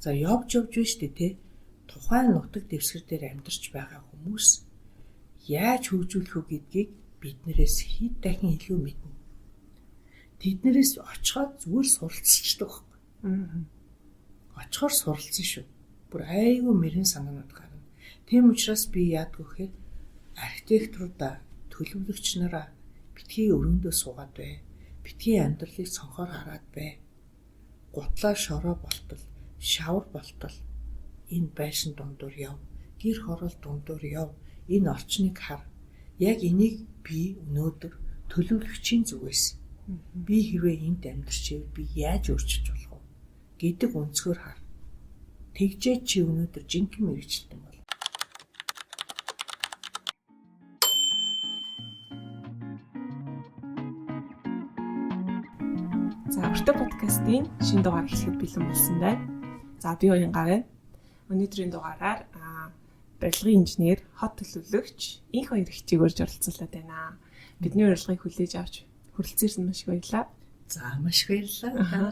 За явж явж байна шүү дээ, тэ. Тухайн нутаг дэвсгэр дээр амьдарч байгаа хүмүүс яаж хөгжүүлэх үү гэдгийг биднээс хэд дахин илүү мэднэ. Тэднэрээс очиход зүгээр суралцчихдаг байхгүй. Очихоор суралцсан шүү. Бүр айгүй мэрэн санаанууд гарна. Тийм учраас би яадаг вэ гэхээр архитекторудаа, төлөвлөгч нараа битгий өрөөндөө суугаад бай. Битгий амьдралыг цонхоор хараад бай. Гутлаа шороо болтол, шавар болтол энэ байшин дундуур яв. Гэр хороол дундуур яв. Энэ орчныг хар. Яг энийг би өнөөдөр төлөвлөгчийн зүгээс би хэрвээ энд амьдарч ивэл би яаж өөрчилж болох вэ гэдэг өнцгөр хар. Тэгжээ чи өнөөдөр жинхэнэ мэргэжилтэн бол. За, Өртөө подкастын шинэ дугаар эхлэхэд бэлэн болсон байна. За, би Оюнгаар байна. Өнөөдрийн дугаараар барилгын инженер, хот төлөвлөгч Инх хоёр ихчийг урьж оролцуулаад байна. Бидний урилгыг хүлээж авч хүрэлцээрсэн маш их баярлалаа. За, маш их баярлалаа.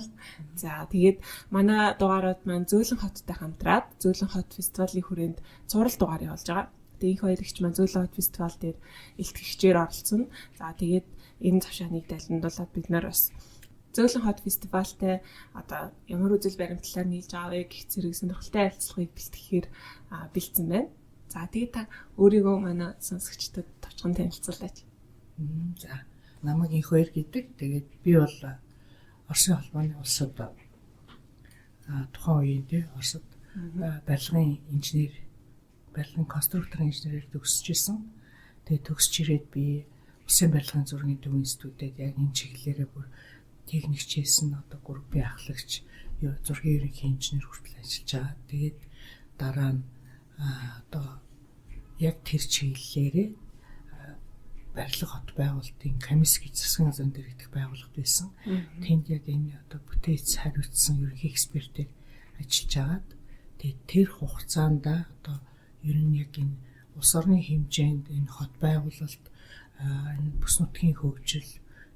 За, тэгээд манай дугаарууд маань Зөөлөн хоттой хамтраад Зөөлөн хот фестивалийн хүрээнд цуврал дугаар явуулж байгаа. Тэгээд Инх хоёр ихч маань Зөөлөн хот фестивал дээр илтгэгчээр оролцсон. За, тэгээд энэ завшааныг далиндуулаад бид нар бас Зөөлөн хот фестивалтай одоо ямар үзэл баримтлалаар нийлж байгаа вэ гэх зэрэг сонирхолтой ярилцлагыг бэлтгэхээр бэлдсэн байна. За, тэгээд та өөрийгөө манай сонсогчдод товчхон танилцуулаач. За, намайг Инх хоёр гэдэг. Тэгээд би бол Оросын холбооны улсад тухайн үеийн тий Оросд барилгын инженер, барилгын конструктор инженерээр төгсөж исэн. Тэгээд төгсөж ирээд би Улсын барилгын зургийн төв институтэд яг энэ чиглэлээрээ бүр техник хичээлсэн, одоо группийн ахлагч, зургийн ерөнхий инженер хүртэл ажиллаж байгаа. Тэгээд дараа нь одоо яг тэр чиглэлээрээ барилга хот байгуулалтын комисс гэж засгийн газрын дэргэдэх байгууллагад байсан. Тэнд яг энэ одоо бүтээц хариуцсан ерөнхий экспертээр ажиллаж агаад тэгээд тэр хугацаанд одоо ер нь яг энэ улс орны хэмжээнд энэ хот байгуулалт, энэ бүс нутгийн хөгжил,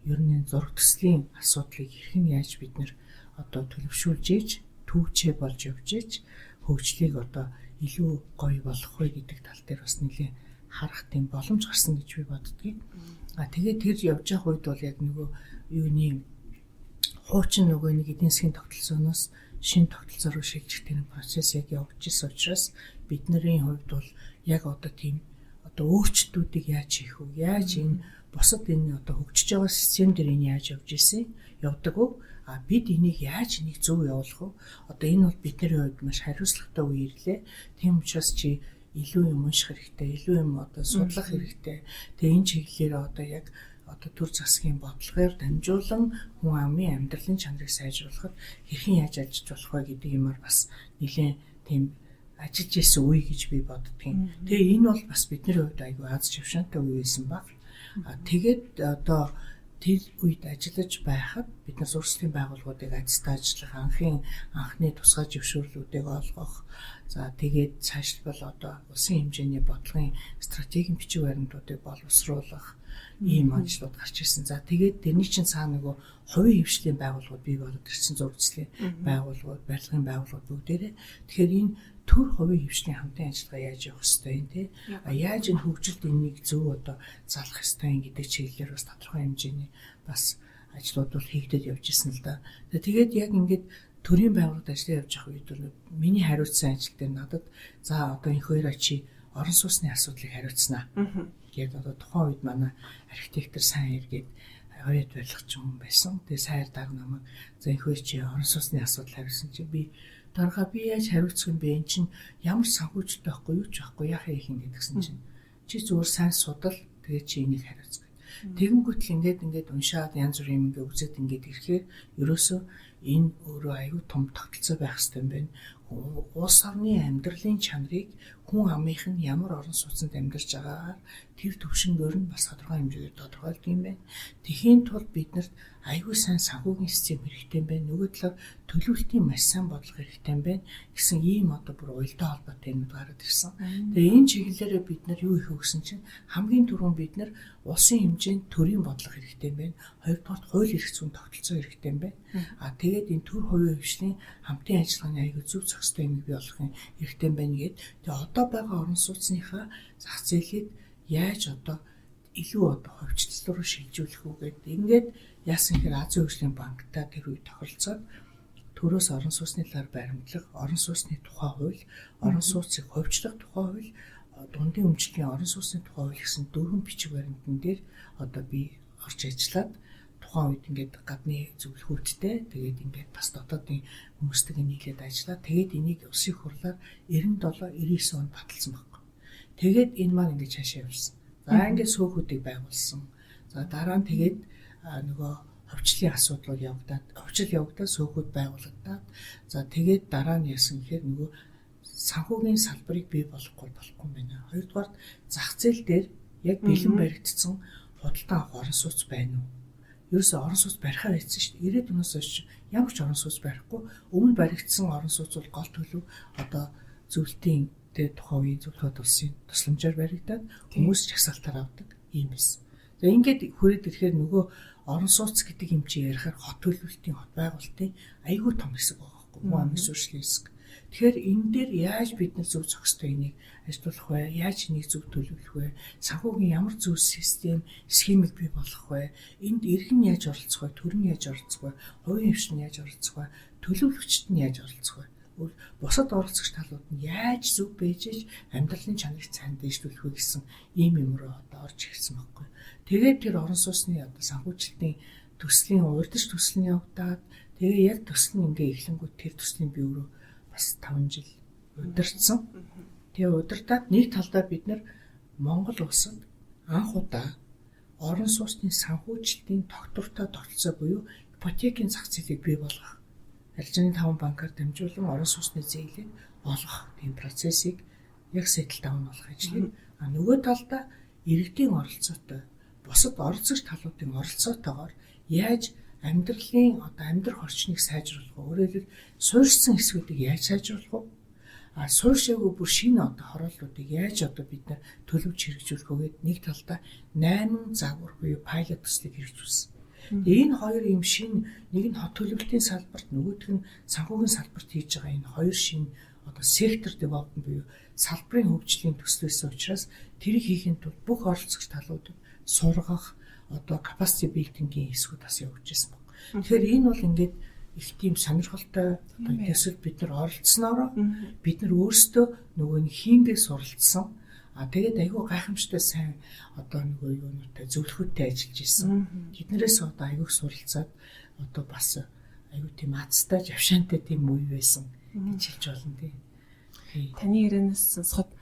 ер нь энэ зураг төслийн асуудлыг хэрхэн яаж бид нэр одоо төлөвшүүлж ээж түүчээ болж явж ээж хөгжлийг одоо илүү гоё болгох вэ гэдэг тал дээр бас нэлээд харах тийм боломж гарсан гэж би боддгийг. А тэгээд тэр явж явах үед бол яг нөгөө юуны хуучин нөгөө нэг эдийн засгийн тогтолцооноос шинэ тогтолцоо руу шилжих тэр процесс яг явж исэн учраас бидний хувьд бол яг одоо тийм одоо өөрчлөлтүүдийг яаж хийх вэ? Яаж энэ бусад энэ одоо хөгжиж байгаа систем дээр энэ яаж явж исэн явдаг вэ? А бид энийг яаж энийг зөв явуулах вэ? Одоо энэ бол бидний хувьд маш хариуцлагатай үе ирлээ. Тийм учраас чи илүү юм унших хэрэгтэй, илүү юм одоо судлах хэрэгтэй. Тэгээ энэ чиглэлээр одоо яг одоо төр засгийн бодлогоор дамжуулан хүн амын амьдралын чанарыг сайжруулахад хэрхэн яаж ажиллаж болох вэ гэдэг юмар бас нэлээд тийм ажиллаж исэн үе гэж би боддгийн. Тэгээ энэ бол бас бидний хувьд айгүй аз жаргалтай үе байсан баг. Тэгээд одоо тэр үед ажиллаж байхад бид нар зурслын байгууллагуудыг ажилтаа ажиллах, анхны тусгай зөвшөөрлүүдийг олгох, за тэгээд цаашлбал одоо улсын хэмжээний бодлогын стратегийн бичиг баримтуудыг боловсруулах ийм ажлууд гарч ирсэн. За тэгээд тэрний чинь цаана нөгөө хувийн хвшлийн байгууллагууд бий болоод ирсэн, зураг төслийн байгууллагууд, барилгын байгууллагууд бүгдээрээ. Тэгэхээр энэ төр хувийн хвшлийн хамтын ажиллагаа яаж явах ёстой юм те? Яаж энэ хөгжилд энийг зөв одоо залах ёстой юм гэдэг чиглэлээр бас тодорхой хэмжээний бас ажлууд бол хийгдээд явж исэн л да. Тэгээд яг ингээд төрийн байгууллагад ажиллаж явж байгаа үед бол миний хариуцсан ажил дээр надад за одоо энэ хоёр ачи орон сууцны асуудлыг хариуцнаа. Яг одоо тухайн үед манай архитектор сайн эргээд оюут барилгач хүн байсан. Тэгээ сайр дарга намайг за энэ хоёр чи орон сууцны асуудал хариуцсан чи би дарга би яаж хариуцах юм бэ? Эн чинь ямар санхүүжилт байхгүй юу ч байхгүй яах юм гэдгсэн чинь чи зүгээр сайн судал тэгээ чи энийг хариуц гэх. Тэгэнгүүт л ингээд уншаад янз бүрийн юм ингээд үзээд ингээд ирэхээр ерөөсөө энэ өөрөө аюу том тогтолцоо байх хэрэгтэй юм байна. Улс орны амьдралын чанарыг хүн амынх нь ямар орон сууцнд амьдарч байгаагаар тэр төвшөнгөөр нь бас тодорхой хэмжээгээр тодорхойлдог юм байна. Тэхийн тулд биднэрт аюу сайн санхүүгийн систем хэрэгтэй юм байна. Нөгөө талаар төлөвлөлтийн маш сайн бодлого хэрэгтэй юм байна гэсэн ийм одоо бүр уялдаа холбоотой юмуд гараад ирсэн. Тэгээ энэ чиглэлээрээ бид нар юу их өгсөн чинь хамгийн түрүүнд бид нар улсын хэмжээнд төрийн бодлого хэрэгтэй юм байна. Хоёрдугаарт хууль эрх зүйн тогтолцоо хэрэгтэй юм байна. А Тэгээд энэ төр хувийн хвшлийн хамтын ажиллагааны аягүй зөв зохистой юм бий болохын хэрэгтэй байна гээд тэгээ одоо байгаа орон сууцныхаа зах зээлийг яаж одоо илүү одоо хувьчлал руу шилжүүлэх үү гээд ингээд яасан гэхээр Азийн хөгжлийн банктай тэр үе тохиролцоод төрөөс орон сууцны талаар баримтлах, орон сууцны тухай хууль, орон сууцыг хувьчлах тухай хууль, дундын өмчлөлийн орон сууцны тухай хууль гэсэн дөрвөн бичиг баримтан дээр одоо би орж ажиллаад тухайн үед ингээд гадны зөвлөхүүдтэй тэгээд ингээд бас дотоодын хүмүүстэйгээ нийлээд ажиллаад тэгээд энийг улсын хурлаар 97 99 онд баталсан байхгүй. Тэгээд энэ маань ингээд цаашаа явсан. За ингээд сөөхүүдийг байгуулсан. За дараа нь тэгээд нөгөө ховчлын асуудлууд явагдаад, ховчл явагдаад сөөхүүд байгуулагдаад, за тэгээд дараа нь яасан гэхээр нөгөө санхүүгийн салбарыг бий болгохгүй болохгүй юм байна. Хоёрдугаарт зах зээл дээр яг бэлэн баригдсан худалдан авах орон сууц байна уу? Ерөөсөө орон сууц барихаар байсан шүү дээ. 90-ад оноос хойш ямар ч орон сууц барихгүй, өмнө баригдсан орон сууц бол гол төлөв одоо зөвлөлтийн тэ тухайн үеийн зөвлөгөөд улсын тусламжаар баригдаад хүмүүс жагсаалтаар авдаг юм байсан. За ингээд хүрээд ирэхээр нөгөө орон сууц гэдэг юм чи ярихаар хот төлөвлөлтийн, хот байгуулалтын айгүй том хэсэг байгаа байхгүй юу? Мөн амьд суурьшлийн хэсэг. Тэгэхээр энэ дээр яаж бид нар зөв зохистой энийг ажилуулах вэ? Яаж энийг зөв төлөвлөх вэ? Санхүүгийн ямар зөв систем, схемийг бий болгох вэ? Энд иргэн яаж оролцох вэ? Төр нь яаж оролцох вэ? Хувийн хэвшил нь яаж оролцох вэ? Төлөвлөгчд нь яаж оролцох вэ? Бусад оролцогч талууд нь яаж зөв байж иж амьдралын чанарыг сайн дээшлүүлэх вэ гэсэн ийм юм руу одоо орж ирсэн байхгүй. Тэгээд тэр орон сууцны одоо санхүүжилтийн төслийн урьдч төсөл нь явагдаад тэгээ яг төсөл нь ингээ эхлэнгүүт тэр төслийн би өөрөө бас 5 жил удирдсан. Тэгээ удирдаад нэг талдаа бид нар Монгол улсад анх удаа орон сууцны санхүүжилтийн тогтвортой тогтолцоо буюу ипотекийн зах зээлийг бий болгох, арилжааны 5 банкар дамжуулан орон сууцны зээлийг олгох тийм процессыг яг settle down болох ажлыг, а нөгөө талдаа иргэдийн оролцоотой, бусад оролцогч талуудын оролцоотойгоор яаж амьдралын одоо амьдрах орчныг сайжруулах вэ? Өөрөөр хэлбэл суурьшсан хэсгүүдийг яаж сайжруулах вэ? А суурьшаагүй бүр шинэ одоо хорооллуудыг яаж одоо бид нар төлөвж хэрэгжүүлэх вэ гэд нэг талдаа 8 загвар буюу пайлот төслийг хэрэгжүүлсэн. Тэгээ энэ хоёр юм шинэ, нэг нь хот төлөвлөлтийн салбарт, нөгөөх нь санхүүгийн салбарт хийж байгаа энэ хоёр шинэ одоо сектор development буюу салбарын хөгжлийн төсөл байсан учраас тэрийг хийхин тулд бүх оролцогч талуудад сургах одоо capacity building-ийн хэсгүүд бас явуулж байсан баг. Тэгэхээр энэ бол ингээд их тийм сонирхолтой одоо төсөл бид нар оролцсноороо бид нар өөрсдөө нөгөө нэг хийнгээ суралцсан. А тэгээд айгүй гайхамшигтай сайн одоо нөгөө юунуудтай зөвлөхүүдтэй ажиллаж исэн. Тэднэрээс одоо айгүй суралцаад одоо бас айгүй тийм азтай, жавшаантай тийм үе байсан гэж хэлж болно тий. Таны ярианаас сонсоход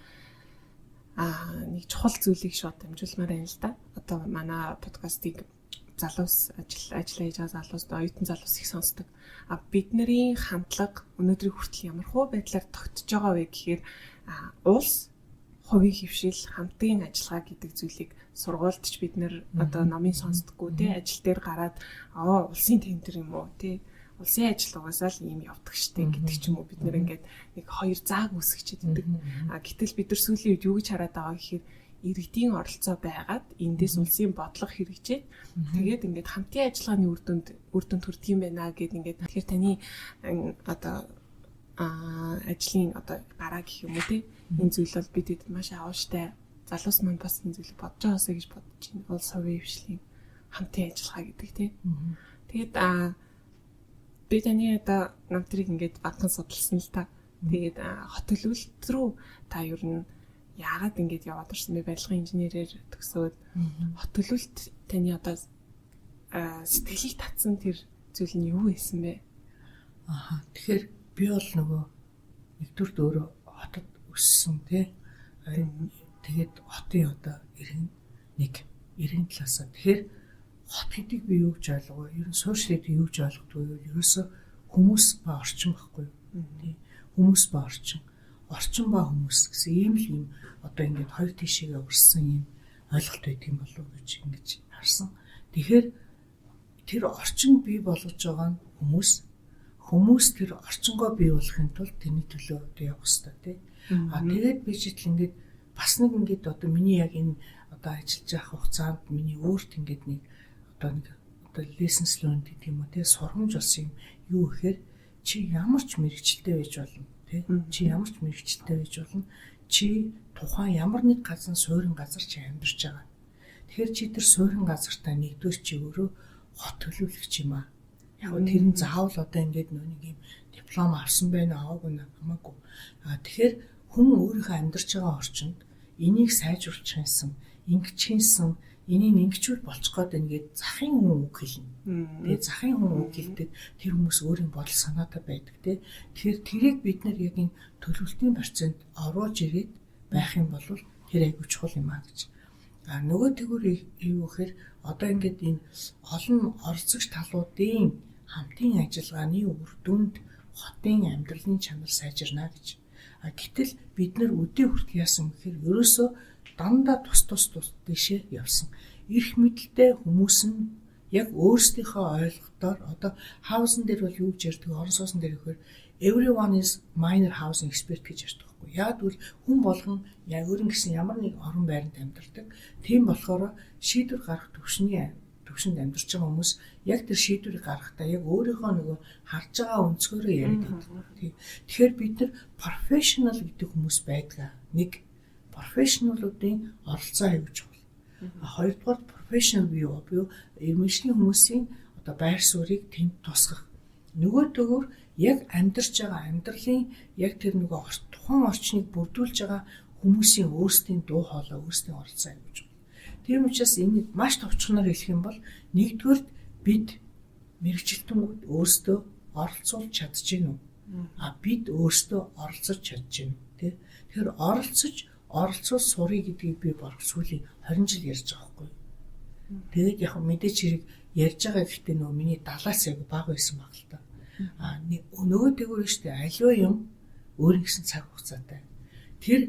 нэг чухал зүйлийг шууд дамжуулмаар байна л да. Одоо манай подкастыг залуус ажил ажиллаа хийж байгаа залуус, оюутан залуус их сонсдог. А бидний хандлага өнөөдрийн хүртэл ямар хуу байдлаар тогтож байгаа вэ гэхээр улс, хувийн хэвшил, хамтын ажиллагаа гэдэг зүйлийг сургуульд ч бид нэр одоо номын сонсдоггүй тий, ажил дээр гараад аа улсын тендер юм уу тий, улсын ажил угаасаа л ийм явдаг штэ гэдэг ч юм уу, бид нэр ингээд нэг хоёр зааг үүсгчихэд байдаг. А гэтэл бид нар сүүлийн үед юу гэж хараад байгаа гэхээр иргэдийн оролцоо байгаад эндээс улсын бодлого хэрэгжээд тэгээд ингээд хамтын ажиллагааны үр дүнд хүрдэг юм байна гэд ингээд. Тэгэхээр таны одоо ажлын одоо гараа гэх юм уу тий, энэ зүйл бол бидэд маш аавштай, залуус маань бас энэ зүйлийг бодож байгаасаа гэж бодож байна. Улс хувийн хэвшлийн хамтын ажиллагаа гэдэг тий. Тэгээд би таны одоо намтрыг ингээд багахан судалсан л та. Тэгээд хот төлөвлөлт рүү та ер нь яагаад ингэж яваад орсон бэ? Барилгын инженерээр төгсөөд хот төлөвлөлт таны одоо сэтгэлийг татсан тэр зүйл нь юу байсан бэ? Аха. Тэгэхээр би бол нөгөө нэгдүгüрт өөрөө хотод өссөн тий. Тэгээд хотын одоо иргэн нэг иргэн талаасаа тэгэхээр хот гэдгийг би юу гэж ойлгов вэ? Ер нь суурь гэдгийг юу гэж ойлгодог вэ? Ерөөсөө хүмүүс ба орчин байхгүй юу? Тий. Хүмүүс ба орчин. Орчин ба хүмүүс гэсэн ийм л юм одоо ингээд хоёр тишээгээ урссан юм ойлголт байдаг юм болов уу гэж ингэж харсан. Тэгэхээр тэр орчин бий болгож байгаа нь хүмүүс, хүмүүс тэр орчингоо бий болгохын тулд тэрний төлөө одоо явах хэрэгтэй тий. А тэгээд би читэл ингээд бас нэг ингээд одоо миний яг энэ одоо ажиллаж явах хугацаанд миний өөрт ингээд нэг одоо нэг одоо lessons learned гэдэг юм уу тий, сургамж болсон юм Юу гэхээр чи ямар ч мэргэжилтэй байж болно, тий? Чи ямар ч мэргэжилтэй байж болно. Чи тухайн ямар нэг газар, суурин газар чи амьдарч байгаа. Тэгэхээр чи тэр суурин газартаа нэгдүгээр чи өөрөө хот төлөвлөгч юм аа. Яг нь тэр нь заавал одоо ингээд нэг юм диплом авсан байна аваагүй нь хамаагүй. А тэгэхээр хүн өөрийнхөө амьдарч байгаа орчинд энийг сайжруулах юмсан, ингэчихсэн, энийг ингэчүүл болчих гээд байна гээд захын хүн үг хэлнэ. Тэгээ захын хүн үг хэлдэг, тэр хүмүүс өөрийн бодол санаатай байдаг те. Тэгэхээр тэрийг бид нар яг энэ төлөвлөлтийн процессд оруулж ирээд байх юм бол тэр айгүй чухал юм аа гэж. А нөгөө тэгүр юу гэхээр одоо ингээд энэ олон оролцогч талуудын хамтын ажиллагааны үр дүнд хотын амьдралын чанар сайжирна гэж. А гэтэл бид нар өдий хүртэл яасан гэхээр ерөөсөө дандаа тус тус тус дэшээ явсан. Эрх мэдэлтэй хүмүүс нь яг өөрсдийнхөө ойлголтоор одоо housing дээр бол юу гэж ярьдаг, орон сууцны дээр гэхээр everyone is minor housing expert гэж ярьдаг байхгүй. Яг гэвэл хүн болгон яг өөрийн гэсэн ямар нэг орон байранд амьдардаг. Тийм болохоор шийдвэр гаргах төвшөнд амьдарч байгаа хүмүүс яг тэр шийдвэрийг гаргахдаа яг өөрийнхөө нөгөө харж байгаа өнцгөөрөө яриад байдаг. Тэгэхээр бид нар professional гэдэг хүмүүс байдаг. Нэг, professional уудын оролцоо аюул чухал. Хоёрдугаар, professional буюу ирмэгчлийн хүмүүсийн одоо байр суурийг тэнд тусгах. Нөгөө төгөр яг амьдарч байгаа амьдралын яг тэр нөгөө тухайн орчныг бүрдүүлж байгаа хүмүүсийн өөрсдийн дуу хоолой, өөрсдийн оролцоо аюул чухал. Тийм учраас энийг маш товчхоноор хэлэх юм бол нэгдүгээрт бид мэргэжилтэнгүүд өөрсдөө оролцуулж чадж гин үү? А бид өөрсдөө оролцож чадж гин үү? Тэ? Тэгэхээр оролцож оролцуул сурыг гэдгийг би бараг сүүлийн 20 жил ярьж байгаа байхгүй. Тэгээд яг мэдээч хэрэг ярьж байгаа гэхдээ нөгөө миний 70-аас яг бага байсан баг л та. А нөгөө тэгвэр шүү дээ, аливаа юм өөр нэгсэн цаг хугацаатай. Тэр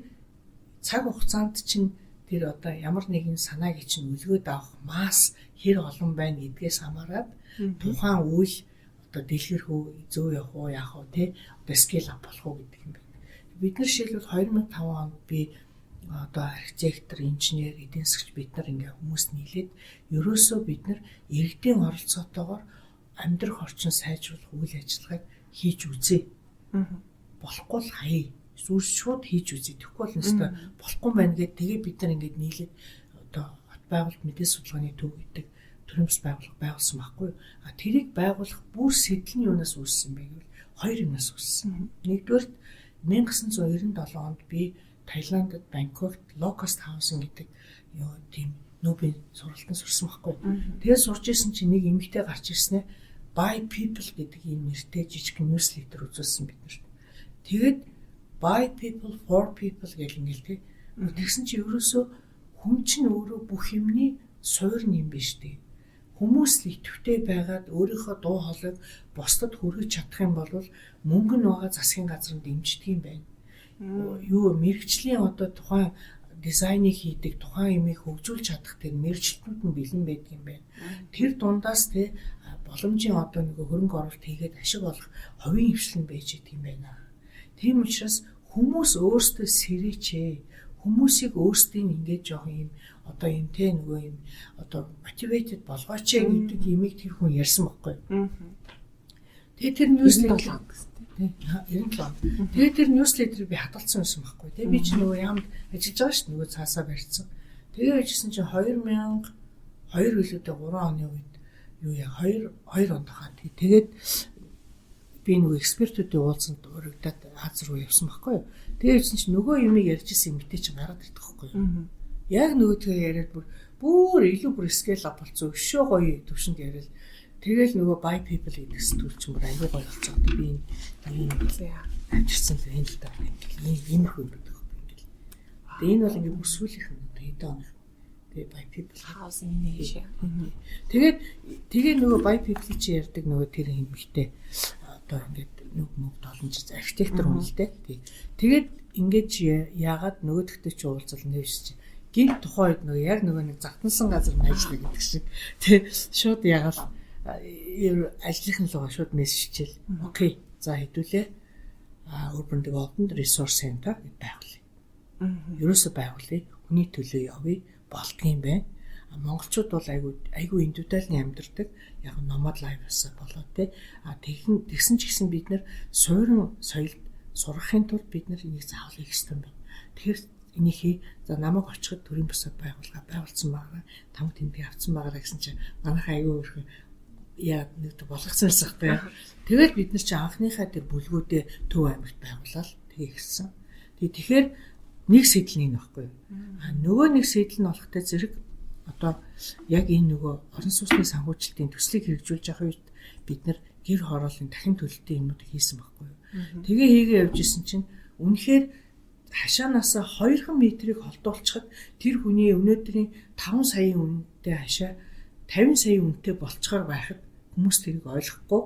цаг хугацаанд чинь тэр одоо ямар нэгэн санааг чинь өлгөөд авах масс хэр олон байна гэдгээс хамаарат тухайн үйл одоо дэлгэрэх үү, зөв явах уу, яах вэ те, одоо scale up болох уу гэдэг юм байна. Бид нар жишээлбэл 2005 онд би одоо архитектор, инженер, эдийн засгч бид нар ингээ хүмүүс нийлээд ерөөсөө бид нар иргэдийн оролцоотойгоор амьдрах орчин сайжруулах үйл ажиллагааг хийж үзье. Болохгүй л хаяа. Эсвэл шууд хийж үзье. Тэгэхгүй бол нэстэ болохгүй байна гэд тэгээ бид нар ингээд нийлээд одоо хот байгуулалт мэдээ судалгааны төв гэдэг төрийн бас байгууллага байгуулсан байхгүй юу? А тэрийг байгуулах бүр сэтэл нь юунаас үүссэн бэ гэвэл хоёр юмнаас үүссэн. Нэгдүгээрт, 1997 онд би Таиландд Бангкокт low cost housing гэдэг юу тийм нүүбийн сургалтанд сурсан байхгүй. Тэгээд сурж исэн чинь нэг эмэгтэй гарч ирснээр by people гэдэг ийм нэртэй жижиг newsletter үзүүлсэн биднэрт. Тэгээд by people for people гэх ингээл тий. Тэгсэн чинь ерөөсөө хүн чинь өөрөө бүх юмны суурь юм биш үү? Хүмүүс л идэвхтэй байгаад өөрийнхөө дуу хоолойг бусдад хүргэж чадах юм бол мөнгө нь байгаа засгийн газар нь дэмждэг юм байна. Юу мэргэжлийн одоо тухайн дизайныг хийдэг, тухайн юмыг хөгжүүлж чадах тэр мэргэжилтнүүд нь бэлэн байдаг юм байна. Тэр дундаас те боломжийн одоо нэг хөрөнгө оруулалт хийгээд ашиг олох хувийн хэвшлэл нь байж идэг юм байна. Тийм учраас хүмүүс өөрсдөө сэрээч ээ. Хүмүүсийг өөрсдийн ингээд жоохон юм одоо юм те нөгөө юм одоо motivated болгооч ээ гэдэг юмыг тэр хүн ярьсан байхгүй. Тэгээ тэр newsletter гэсэн. Тий, 97. Тэгээ тэр newsletter би хадгалсан байсан байхгүй. Тэгээ би чи нөгөө яамд ажиллаж байгаа шүү дээ. Нөгөө цаасаа барьсан. Тэгээ ажилласан чинь 2002 билүү 3 оны үед юу яа 2 2 онд хаа. Тэгээд би нөгөө экспертүүдийн уулзсанд урагдаад Аз руу явсан байхгүй юу. Тэгээ явсан чинь нөгөө юмыг ярьж исэн эмэгтэй чинь гараад ирдэг байхгүй юу. Яг нөгөөдгөө яриад бүр бүр илүү бүр scale up болцсон өшөө гоё төвшөнд яриад. Тэгэл нөгөө by people гэдэг сэтгүүл чинь бүр аюу гоё болцоо. Би энэ авчирсан л энэ л да. Ийм иймэрхүү юм байдаг байхгүй ингээл. Тэгээ энэ бол ингээд бүр сүүлийнх нь хэдэн оных. Тэгээ by people housing in Asia. Тэгээд тэгээ нөгөө by people чи ярьдаг нөгөө тэр эмэгтэй одоо ингээд нүг мүг долон чи архитектор хүн л дээ. Тэгээд ингээд яагаад нөгөөдөгтэй чи уулзал нэвш чи гинт тухайн үед нөгөө яг нөгөө нэг загтансан газар нь ажиллаа гэдэг шиг тий шууд ягаал ажлынхан лугаа шууд мессежчээл, okay, за хэдүүлээ Urban Development Resource Center гэд байгуулъя. Ерөөсө байгуулъя. Хүний төлөө явъя. Болдгийм байна. Монголчууд бол айгүй индивидуалны амьдардаг. Яг nomad life-аас болоо те. А тэгсэн ч гэсэн бид нэр суурин соёлд сурахын тулд бид нэр энийг заавал хийх ёстой юм байна. Тэгэхээр энийг хий. За намайг очиход төрийн бусад байгууллага байгуулсан байгаа. Тамга тэмдэг авсан байгаараа гэсэн чинь манайхаа айгүй өөрхөн яа нэг болгоцсон байсан байхгүй яа. Тэгэл бид нар чи анхныхаа тэр бүлгүүдээ Төв аймагт байгуулаад тэгээ эхэлсэн. Тэгээ тэгэхээр нэг сэтэл нь энэ байхгүй юу. А нөгөө нэг сэтэл нь болохтой зэрэг одоо яг энэ нөгөө орон сууцны санхүүжилтийн төслийг хэрэгжүүлж явах үед бид нар гэр хорооллын дахин төлөлтийн юмнууд хийсэн байхгүй юу. Тэгээ хийгээ явж исэн чинь үнэхээр хашаанаасаа 2 метрийг холдуулчихад тэр хүний өнөөдрийн 5 саяын үнэтэй хашаа 50 сая үнэтэй болцохоор байхад хүмүүс тэрийг ойлгохгүй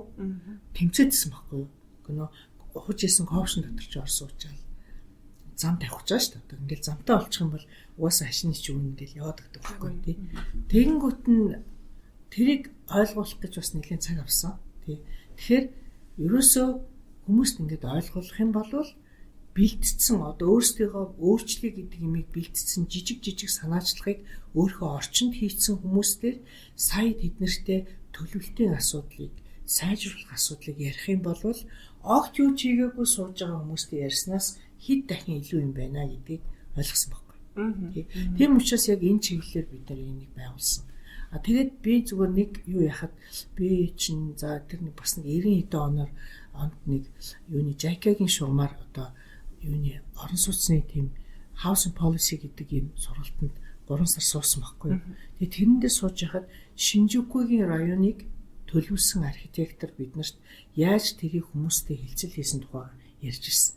тэмцээдсэн байхгүй юу. Гэнэ ухаж исэн кофшн дотор ч орсон уучаал зам тавих гэж байгаа шүү дээ. Одоо ингээл замтай болчих юм бол угаасаа хашны чи үн ингээл яваад өгдөг байхгүй тий. Тэгэнгүүт нь тэрийг ойлгуулах гэж бас нэлийн цаг авсан. Тий. Тэгэхээр ерөөсөө хүмүүст ингээд ойлгуулах юм бол бэлтцсэн одоо өөрсдийгөө өөрчлөе гэдэг юмыг бэлтцсэн жижиг жижиг санаачлагыг өөрийнхөө орчинд хийцэн хүмүүстээр сая тэднэртэй төлөвлөлтийн асуудлыг сайжруулах асуудлыг ярих юм бол огт юу ч хийгээгүй сууж байгаа хүмүүстэй ярьснаас хэд дахин илүү юм байна гэдгийг ойлгосон байхгүй. Тийм учраас яг энэ чиглэлээр бид нар энийг байгуулсан. А тэгээд би зүгээр нэг юу яхад би чинь за тэр нэг бас нэг 90 хэдэн оноор онд нэг юуны JICA-гийн шугамар одоо юуны орон сууцны тийм housing policy гэдэг ийм сургалтанд 3 сар суусан байхгүй юу. Тэгээд тэрэн дээр сууж яхад Шинжүкүгийн районыг төлөвлөсөн архитектор биднэрт яаж тэрийг хүмүүстэй хилцэл хийсэн тухай ярьж ирсэн.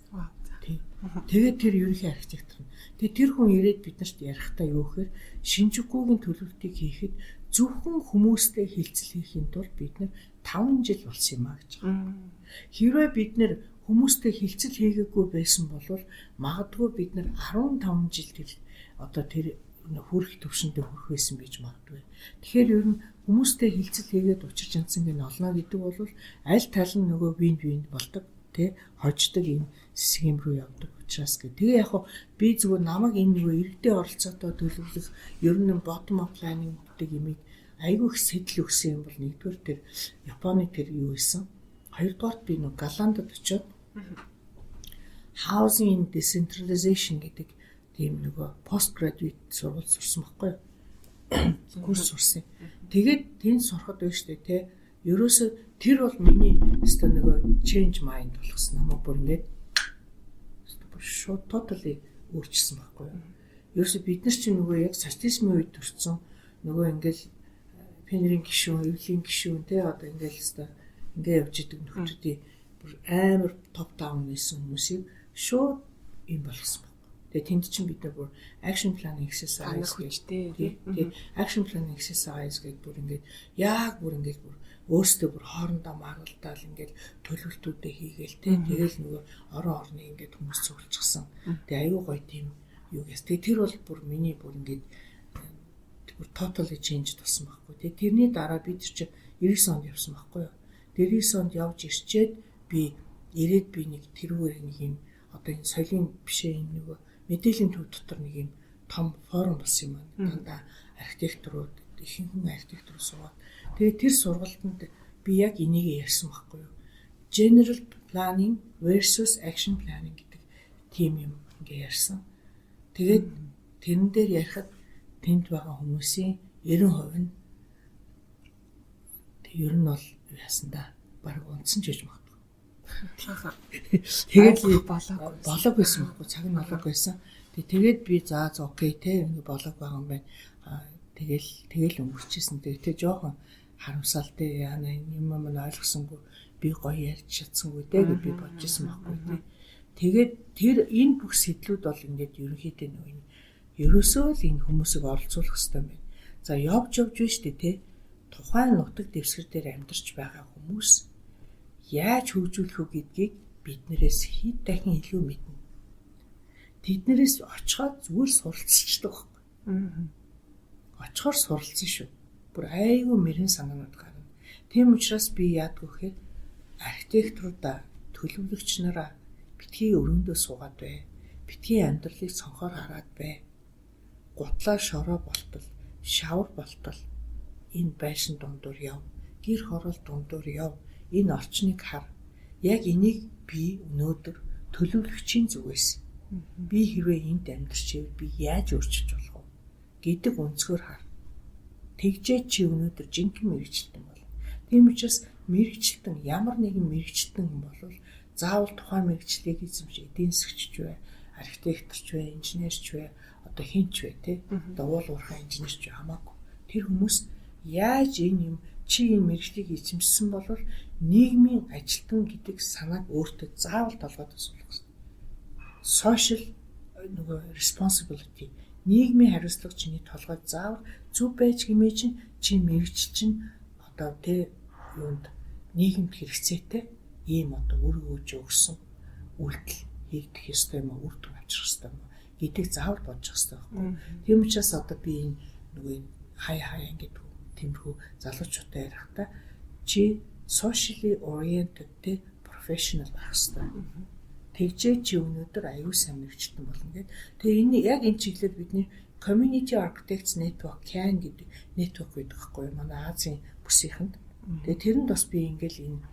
Тий. Тэгээд тэр ерөнхий архитектор нь. Тэгээд тэр хүн ирээд биднэрт ярихдаа юу гэхээр Шинжүкүгийн төлөвлөлтийг хийхэд зөвхөн хүмүүстэй хилцэл хийхийн тулд бид нар 5 жил болсон юм а гэж байгаа. Хэрвээ бид нэр хүмүүстэй хилцэл хийгээгүй байсан бол магадгүй бид нар 15 жил тэр одоо тэр хүрэх төвшөндөө хүрэх байсан байж магадгүй. Тэгэхээр ер нь хүмүүстэй хилцэл хийгээд учир чанцсан гэн олно гэдэг бол аль тал нь нөгөө win win болдог тий хождог юм схем рүү явдаг учраас гэ. Тэгээ яг хуу би зүгээр намайг энэ нөгөө иргэдийн оролцоотой төлөвлөх ер нь bottom up planning гэдэг юмыг айгүй их сэтэл өгсөн юм бол нэгдүгээр тэр Японы тэр юу байсан. Хоёрдугаарт би нөгөө Голландд очиод Housing Decentralization гэдэг тийм нөгөө postgraduate сургууль сурсан байхгүй юу? Курс сурсан. Тэгээд тэнд сурахад байж тээ те. Ерөөсө тэр бол миний өстө нөгөө change mind болгосон намайг бүр ингээд өстө бүр шууд totally өөрчилсөн байхгүй юу? Ерөөсө бид нар чинь нөгөө яг социализмын үед төрсэн нөгөө ингээл пионерын гишүүн, эвлийн гишүүн те одоо ингээл өстө ингээ явж идэг нөхдүүдийн бүр амар top down байсан хүмүүсийг шууд юм болгосон байна. Тэгээ тэнд чинь бид нар бүр action plan exercise хүчтэй тий action plan exercise гэдэг бүр ингээд яг бүр ингээд бүр өөрсдөө бүр хоорондоо маргалдаал ингээд төлөвлөлтүүдээ хийгээл тий тэгэл нөгөө орон орны ингээд хүмүүс цуглчихсан. Тэгээ аюу гоё тийм юу гэс. Тэгээ тэр бол бүр миний бүр ингээд бүр totally change болсон байхгүй тий. Тэрний дараа бид чи 99 онд явсан байхгүй юу. 99 онд явж ирчээд би ирээд би нэг тэрүүгээр нэг юм одоо энэ соёлын бишээ энэ нөгөө мэдээллийн төв дотор нэг юм том форум болсон юм байна. Дандаа архитекторууд ихэнхэн архитектор суугаад тэгээд тэр сургалтанд би яг энийг ярьсан байхгүй юу. General planning versus action planning гэдэг тийм юм ингээ ярьсан. Тэгээд тэрэн дээр ярихад тэнд байгаа хүмүүсийн 90% нь ер нь бол яасан да. Бараг унтсан ч гэж магадгүй. Тэгээд болоог болоог байсан байхгүй цаг нь болоог байсан. Тэгээд би за за okay те ингэ болоог байгаа юм байна. Тэгэл тэгэл өнгөрчихсэн. Тэгээд те жоохон харамсаал те яана юм юм ойлгосонгүй би гоё ярьж чадсангүй те гэж би бодож исэн байхгүй те. Тэгээд тэр энэ бүх сэтлүүд бол ингээд ерөнхийдөө нөгөө энэ ерөөсөө л энэ хүмүүсийг оролцуулах хэрэгтэй юм байна. За явж явж биш үү те. Тухайн нутаг дэвсгэр дээр амьдарч байгаа хүмүүс яаж хөгжүүлэх үү гэдгийг биднээс хэд дахин илүү мэднэ. Тэднэрээс очиход зүгээр суралцчихдаг байхгүй. Очихоор суралцсан шүү. Бүр айгүй мэрэн санаанууд гарна. Тийм учраас би яадаг вэ гэхээр архитекторудаа, төлөвлөгч нараа битгий өрөөндөө суугаад бай. Битгий амьдралыг цонхоор хараад бай. Гутлаа шороо болтол. Шавар болтол энэ байшин дундуур яв. Гэр хороол дундуур яв. Энэ орчныг хар. Яг энийг би өнөөдөр төлөвлөгчийн зүгээс би хэрвээ энд амьдарч ивэл би яаж өөрчилж болох вэ гэдэг өнцгөр хар. Тэгжээ чи өнөөдөр жинхэнэ мэргэжилтэн болно. Тийм учраас мэргэжилтэн ямар нэгэн мэргэжилтэн хүн бол заавал тухайн мэргэжлийг эзэмш эдийн засгч бай, архитекторч бай, инженерч бай, одоо хэн ч бай, тэ. Одоо уул уурхай инженерч бай хамаагүй. Тэр хүмүүс яаж энэ юм чи энэ мэргэжлийг эзэмшсэн бол нийгмийн ажилтан гэдэг санааг өөртөө заавал толгойд суулгах хэрэгтэй. Social нөгөө responsibility, нийгмийн хариуцлага чиний толгойд заавал зөв байж гэмээ чинь чи мэргэжил чинь одоо тэ юунд нийгэмд хэрэгцээтэй ийм одоо үр өгөөж өгсөн үйлдэл хийгдэх ёстой юм уу, үр дүн авчрах ёстой юм уу гэдгийг заавал бодож ёстой байхгүй. Тийм учраас одоо би энэ нөгөө энэ хай хай ингээд тиймэрхүү залуучуудтай ярихдаа чи socially oriented тэ professional байх ёстой. Тэгжээ чи өнөөдөр аюул сайн мэргэжилтэн болно гэд. Тэгээ энэ яг энэ чиглэлээр бидний Community Architects Network CAN гэдэг network байдаг байхгүй юу? Манай Азийн бүсийнхэнд. Тэгээ тэрэнд бас би ингээл энэ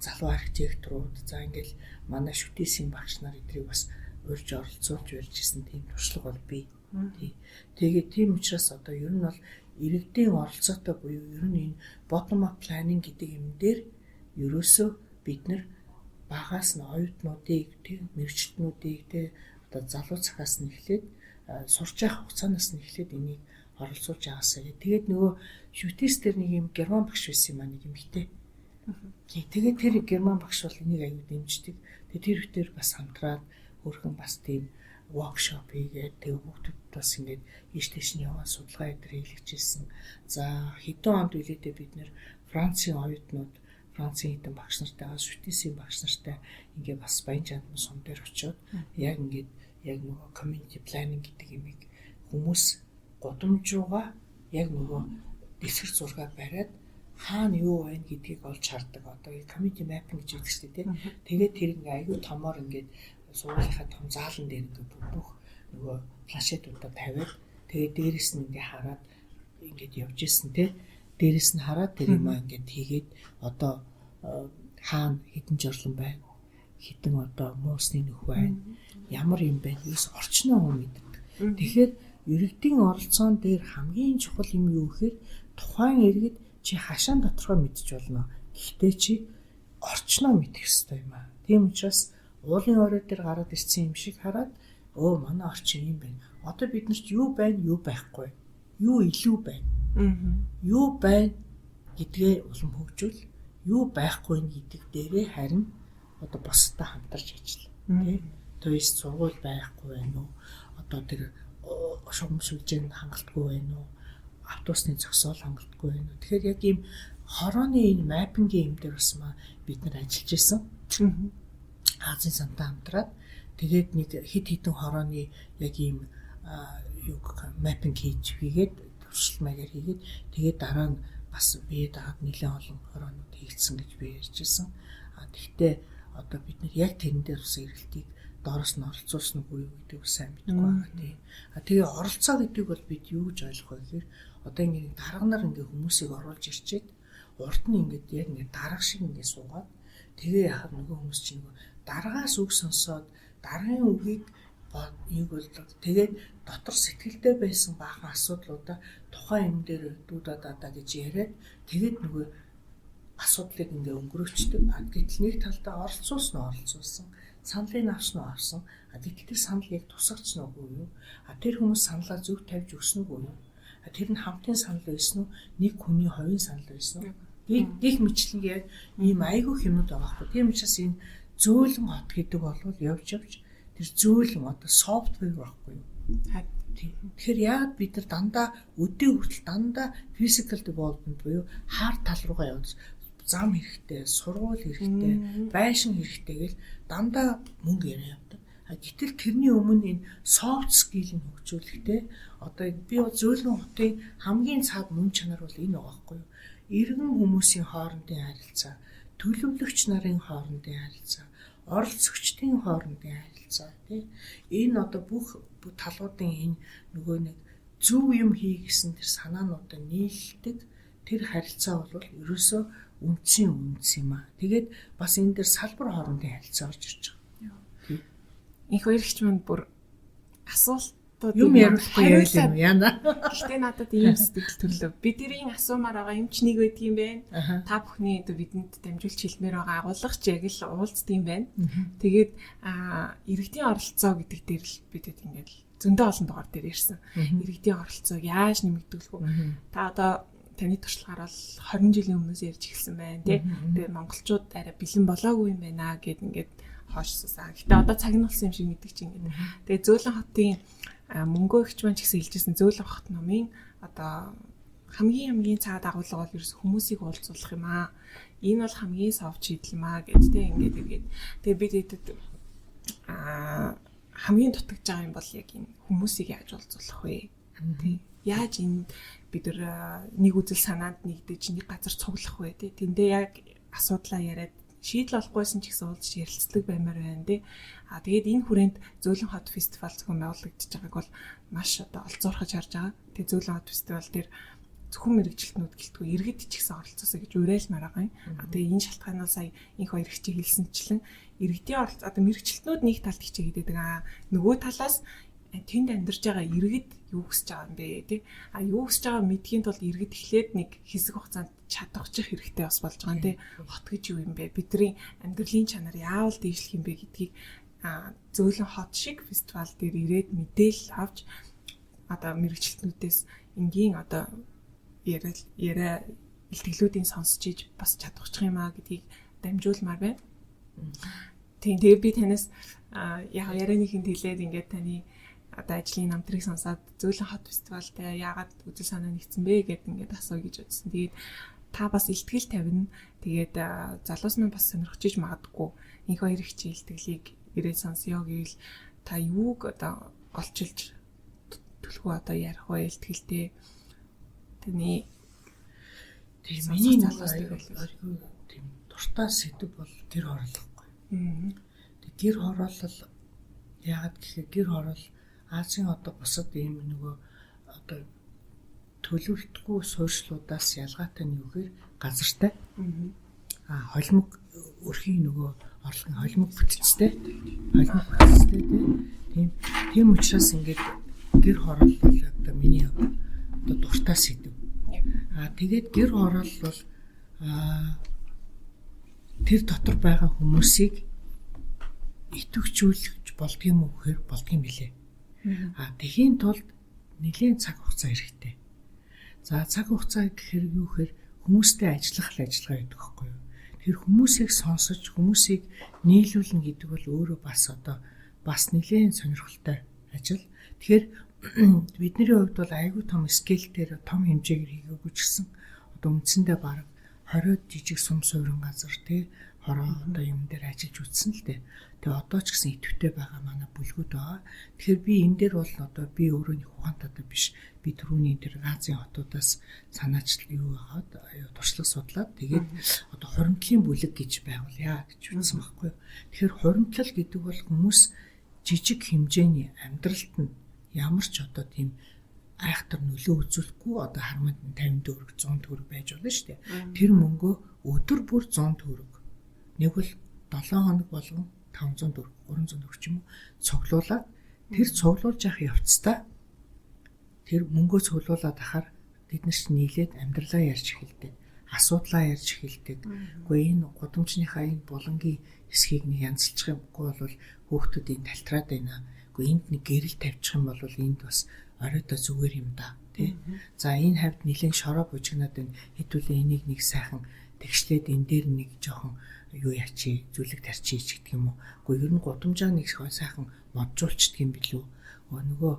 залуу архитекторууд, за ингээл манай шүтээсийн багш нар эдрийг бас урьж оролцуулж барьж ирсэн тийм туршлага бол бий. Тий. Тэгээд тийм учраас одоо ер нь бол иргэдийн оролцоотой буюу ер нь энэ bottom up planning гэдэг юм дээр ерөөсөө бид нар багаас нь оюутнуудыг, тийм мэргэжилтнүүдийг, тий одоо залуу цагаас нь эхлээд, сурч явах хугацаанаас нь эхлээд энийг оролцуулж аваасаа гэх. Тэгээд нөгөө шүтээс дээр нэг юм герман багш байсан юм а, нэг эмэгтэй. Тий. Тэгээд тэр герман багш бол энийг аягүй дэмждэг. Тэгээд тэр хүтээр бас хамтраад өөрхөн бас тийм workshop хийгээд, тэг хүүхдүүд бас ингээд ийш тийш нь яваа судалгаа эдэр хийлгэжсэн. За, хэдэн онд үлээдээ бид нэр Францын оюутнууд Францын хэдэн багш нартайгаа, Шведийн багш нартай ингээ бас Баян чандан сум дээр очиод яг ингээд яг нөгөө community planning гэдэг юмыг хүмүүс гудамж руугаа яг нөгөө дэвсгэр зураг бариад хаана юу байна гэдгийг олж хардаг. Одоо community mapping гэж хэлдэг шүү дээ, тий. Тэгээд тэр ингээ аягүй томоор ингээд сургуулийнхаа том заалан дээр ингээ бүх нөгөө планшетуудаа тавиад, тэгээд дээрэс нь ингээ хараад ингээд явж исэн, тий. Дээрэс нь хараад тэр юм аа ингээд хийгээд одоо хаана хэдэн жорлон байна, хэдэн одоо муусны нөх байна, ямар юм байна, ерөөс орчноо хүн мэддэг. Тэгэхээр иргэдийн оролцоон дээр хамгийн чухал юм юу гэхээр тухайн иргэд чи хашаан тодорхой мэдчих болно. Гэхдээ чи орчноо мэдэх ёстой юм аа. Тийм учраас уулын орой дээр гараад ирсэн юм шиг хараад, өө, манай орчин юм байна. Одоо бид нарт юу байна, юу байхгүй. Юу илүү байна. Юу байна гэдгээ улам хөгжүүл, юу байхгүй гэдэг дээрээ харин одоо бусдад хамтарч ажил. Тэ? То есть сургууль байхгүй байна уу? Одоо тэр шугам сүлжээнд хангалтгүй байна уу? Автобусны зогсоол хангалтгүй байна уу? Тэгэхээр яг ийм хорооны энэ mapping ийн юм дээр бас бид нар ажиллаж исэн. Азийн сантай хамтраад тэгээд нэг хэд хэдэн хорооны яг ийм юу mapping хийгээд, туршилт маягаар хийгээд, тэгээд дараа нь бас бие дагаад нэлээд олон хороонууд хийгдсэн гэж би ярьж ирсэн. А тэгтээ одоо бид нар яг тэрэн дээр бас эргэлтийг доороос нь оролцуулсан уу юу гэдэг бас сайн мэдэхгүй байгаа, тий. А тэгээ оролцоо гэдэг бол бид юу гэж ойлгох вэ гэхээр одоо ингээд дарга нар ингээд хүмүүсийг оруулж ирчээд урд нь ингээд яг ингээд дарга шиг ингээд суугаад, тэгээ яхад нөгөө хүмүүс чинь нөгөө даргаас үг сонсоод даргын үгийг юг бол тэгээд дотор сэтгэлдээ байсан баахан асуудлуудаа тухайн юм дээр дүүдаа дадаа гэж яриад, тэгээд нөгөө асуудлыг ингээ өнгөрөөчдөг. А гэтэл нэг талдаа оролцуулсан уу, оролцуулсан. Саналыг авсан уу, авсан. А гэтэл тэр санал яг тусагцсан уугүй юу? А тэр хүмүүс саналаа зөв тавьж өгсөн үгүй юу? А тэр нь хамтын санал байсан уу? Нэг хүний хувийн санал байсан уу? Гэх мэтлэн яг ийм айгүй юмнууд байгаа байхгүй. Тийм учраас энэ зөөлөн хот гэдэг бол явж явж тэр зөөлөн одоо software байхгүй юу? Тэгэхээр яагаад бид нар дандаа өдөө хүртэл дандаа physical development буюу hard тал руугаа явж, зам хэрэгтэй, сургууль хэрэгтэй, байшин хэрэгтэй гэл дандаа мөнгө яриа явдаг. А гэтэл тэрний өмнө энэ soft skill-ийг хөгжүүлэхдээ одоо би бол зөөлөн хотын хамгийн цаад мөн чанар бол энэ байгаа байхгүй юу? Иргэн хүмүүсийн хоорондын харилцаа, төлөвлөгч нарын хоорондын харилцаа, оролцогчдын хоорондын харилцаа, тий. Энэ одоо бүх талуудын энэ нөгөө нэг Зөв юм хий гэсэн тэр санаануудаа нийлдэг тэр харилцаа бол ерөөсөө үндсийн үндэс юм аа. Тэгээд бас энэ дээр салбар хоорондын харилцаа орж ирж байгаа. Тийм. Инх хоёр ихч манд бүр асуултууд юм ярихгүй юм яана. Гэхдээ надад ийм сэтгэл төрлөө. Бидний асуумаар байгаа юм ч нэг байдгийн байх. Та бүхний одоо бидэнд дамжуулж хэлмээр байгаа агуулгач яг л уулздаг юм байна. Тэгээд иргэдийн оролцоо гэдэг дээр л бидэд ингээд зөндөө олон дугаар дээр ирсэн. Иргэдийн оролцоог яаж нэмэгдүүлэх вэ? Та одоо таны туршлагаар бол 20 жилийн өмнөөс ярьж эхэлсэн байна тий. Тэгээд монголчууд арай бэлэн болоогүй юм байна гэд ингээд хойшсаа. Гэтэ одоо цаг нь болсон юм шиг мэддэг чинь ингээд. Тэгээд Зөөлөн хотын мөнгөө ихч маань ч гэсэн хэлжсэн Зөөлөн хот номын одоо хамгийн цаад агуулга бол ерөөс хүмүүсийг уулзуулах юм аа. Энэ бол хамгийн сов шийдэл юм аа гэж тий ингээд иргээд. Тэгээд бид хэдэд хамгийн дутагдж байгаа юм бол яг энэ хүмүүсийг яаж уулзуулах вэ? Тий. Яаж энэ бид нар нэг үзэл санаанд нэгдэж нэг газар цуглах вэ тий. Тэндээ яг асуудлаа яриад шийдэл олохгүйсэн ч гэсэн уулзч ярилцлаг баймаар байна тий. А тэгээд энэ хүрээнд Зөөлөн хот фестивал зохион байгуулагдаж байгааг бол маш одоо олзуурхаж харж байгаа. Тэгээд Зөөлөн хот фестивал дээр зөвхөн мэрэгжилтнүүд гэлтгүй иргэд ч гэсэн оролцоосоо гэж уриалмаар байгаа юм. А тэгээ энэ шалтгаанаар сая инх хоёр хичээл хэлсэнчлэн иргэдийн оролцоо одоо мэрэгжилтнүүд нэг талд хичээгээд байдаг. Аа нөгөө талаас тэнд амьдарч байгаа иргэд юу хүсэж байгаа юм бэ тий? А юу хүсэж байгааг мэдхийн тулд иргэд эхлээд нэг хэсэг хугацаанд чадварчих хэрэгтэй бас болж байгаа юм тий. Хот гэж юу юм бэ? Бидний амьдралын чанар яавал дээшлэх юм бэ гэдгийг Зөөлөн хот шиг фестивал дээр ирээд мэдээлэл авч одоо мэрэгчлэтнүүдээс энгийн одоо яриа илтгэлүүдийн сонсч иж бас чадварчих юм а гэдгийг дамжуулмаар байна. Тийм, тэгээ би танаас яг ярианыхын хэлээд ингээд таны одоо ажлын намтрыг сонсоод Зөөлөн хот фестивалтай яагаад үзэл санаа нэгдсэн бэ гэд ингээд асуу гэж бодсон. Тэгээд та бас илтгэл тавина. Тэгээд залуус маань бас сонирхож иж магадгүй. Инх хоёр ихчийн илтгэлийг ирээд сонсё гэвэл та юуг одоо голчилж түлхүү одоо ярих вэ илтгэлтэй? Таны тийм миний залуус тийм дуртай сэдв бол гэр хорооллохгүй. Тэг гэр хороолол яагаад гэхээр гэр хороол Азийн одоо бусад ийм нөгөө одоо төлөвлөлтгүй суурьшлуудаас ялгаатай нь юу гэхээр газартай. Холимог өрхийн нөгөө орлогын холимог бүтцтэй. Холимог бүтцтэй тийм. Тийм учраас ингээд гэр хороол бол одоо миний одоо дуртай сэдв. Тэгээд гэр хороол бол тэр дотор байгаа хүмүүсийг идэвхжүүлж болдгийм үү гэхээр болдгийм билээ. Тэхийн тулд нэлээд цаг хугацаа хэрэгтэй. За цаг хугацаа гэхээр юу гэхээр хүмүүстэй ажиллах л ажиллагаа гэдэг байхгүй юу? Тэр хүмүүсийг сонсож, хүмүүсийг нийлүүлнэ гэдэг бол өөрөө бас одоо бас нэлээд сонирхолтой ажил. Тэгэхээр бидний хувьд бол айгүй том скейл дээр том хэмжээгээр хийгээгүй ч гэсэн одоо үндсэндээ бараг 20 жижиг сум суурин газар тий хороо одоо юм дээр ажиллаж үтсэн л дээ. Тэгээ одоо ч гэсэн идэвхтэй байгаа манай бүлгүүд байгаа. Тэгэхээр би энэ дээр бол одоо би өөрөө нэг ухаантай биш. Би түрүүний тэр Азийн хотуудаас санаачлал юу байгаад туршлага судлаад тэгээд одоо хуримтлалын бүлэг гэж байгуулъя гэж үзсэн байхгүй юу. Тэгэхээр хуримтлал гэдэг бол хүмүүс жижиг хэмжээний амьдралд нь ямар ч одоо тийм айхтар нөлөө үзүүлэхгүй одоо хармад 50 төгрөг 100 төгрөг байж болно шүү дээ. Тэр мөнгөө өдөр бүр 100 төгрөг. Нэг бол 7 хоног болгон 500 төгрөг, 300 төгрөг ч юм уу цуглуулад тэр цуглуулж явах явцдаа тэр мөнгөө цуглуулад ахаар бид нар ч нийлээд амьдралаа ярьж эхэлдэг. Асуудлаа ярьж эхэлдэг. Үгүй энэ гудамжныхаа энэ булангийн хэсгийг нэг янзалчих юмгүй бол хүүхдүүд энэ талтраад байна. Үгүй энд нэг гэрэл тавьчих юм бол энд бас оройдоо зүгээр юм да тий. За энэ хавьд нэлээд шороо бужигнаад байна. Хэдүүлээ энийг нэг сайхан тэгшлээд энэ дээр нэг жоохон юу ячи зүлэг тарчиж гэдэг юм уу. Үгүй ер нь гудамжаа нэг сайхан моджуулчдаг юм билүү. Нөгөө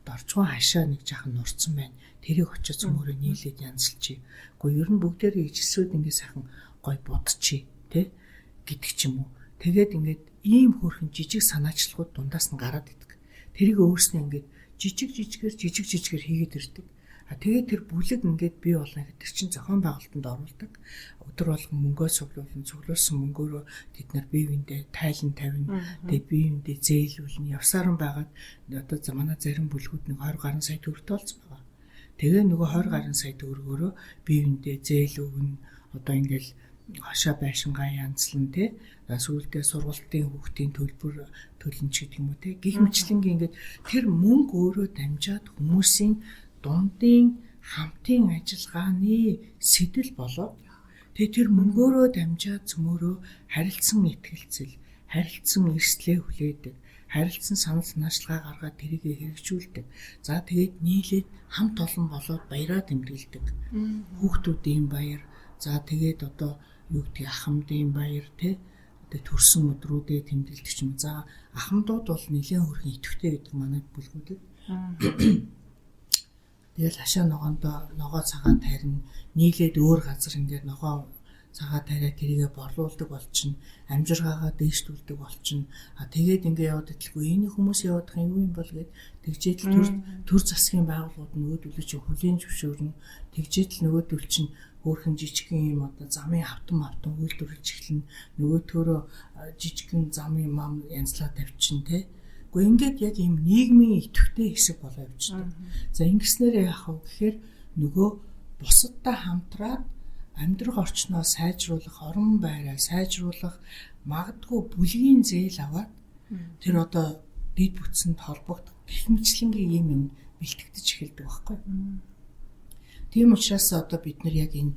доржгон хашаа нэг жаахан нурцсан байна. Тэрийг очиж цөмөрөө нийлээд янзалчи. Үгүй ер нь бүгдээрээ ижилсүүд ингээ сайхан гой будчи тий гэдэг ч юм уу. Тэгээд ингээд ийм хөөрхөн жижиг санаачлагууд дундаас нь гараад идэг. Тэрийг өөрснөө ингээд жижиг жижигээр жижиг жижигээр хийгээд ирдэг. А тэгээд тэр бүлэг ингээд бий болно гэдэг чинь зохион байгуулалтанд оруулдаг. Өдөр болгон мөнгөө цуглуулна, цуглуулсан мөнгөөрөө тэд нар бие биендээ тайлан тавина. Тэгээд бие биендээ зээлүүлнэ. Явсаар нь байгаад одоо манай зарим бүлгүүд нэг 20 гаруй сая төгрөгтэй болсон байгаа. Тэгээ нөгөө 20 гаруй сая төгрөгөөрөө бие биендээ зээл өгнө. Одоо ингээл хашаа байшингаа янзлан тий сүүлдээ сургалтын хүүхдийн төлбөр төлөн ч гэдэг юм уу тий гих мэтлэнгийн ингээд тэр мөнгө өөрөө дамжаад хүмүүсийн дундын хамтын ажиллагааны сэтэл болоод тэгээ тэр мөнгөөрөө дамжаад цөмөөрөө харилцан итгэлцэл, харилцан эрсдлээ хүлээдэг, харилцан санал санаачлалгаа гаргаад тэрийг хэрэгжүүлдэг. За тэгээд нийлээд хамт олон болоод баяраа тэмдэглэдэг. Хүүхдүүдийн баяр, за тэгээд одоо юу гэдгийг ахмадын баяр тий одоо төрсөн өдрүүдээ тэмдэглэдэг ч юм. За ахмадууд бол нэлээд хөрхэн идэвхтэй гэдэг манай бүлгүүдэд. Тэгэл хашаа ногоондоо ногоо цагаан тарина, нийлээд өөр газар ингээд ногоо цагаа тариа тэрийгэ борлуулдаг болчихно, амжиргаагаа дээшлүүлдэг болчихно. А тэгээд ингээ яваад итлгүй энэ хүмүүс яваад байгаа юм юу юм бол гэд тэгжээд л төр засгийн байгууллагууд нөгөөдөл чинь хүлээн зөвшөөрнө. Тэгжээд л нөгөөдөл чинь хөөрхөн жижигхэн юм одоо замын хавтан үйлдвэрлэж эхэлнэ. Нөгөөтөөрөө жижигхэн замын мам янзлаа тавьчин те. Гэхдээ ингээд яг ийм нийгмийн идэвхтэй хэсэг болоо явчихдаг. За ингэснээр яах вэ гэхээр нөгөө бусадтай хамтраад амьдрах орчноо сайжруулах, орон байраа сайжруулах, магадгүй бүлгийн зээл аваад тэр одоо дэд бүтсэнд холбогдох гэх мэтлэнгийн ийм юм бэлтгэгдэж эхэлдэг байхгүй. Тийм учраас одоо бид нар яг энэ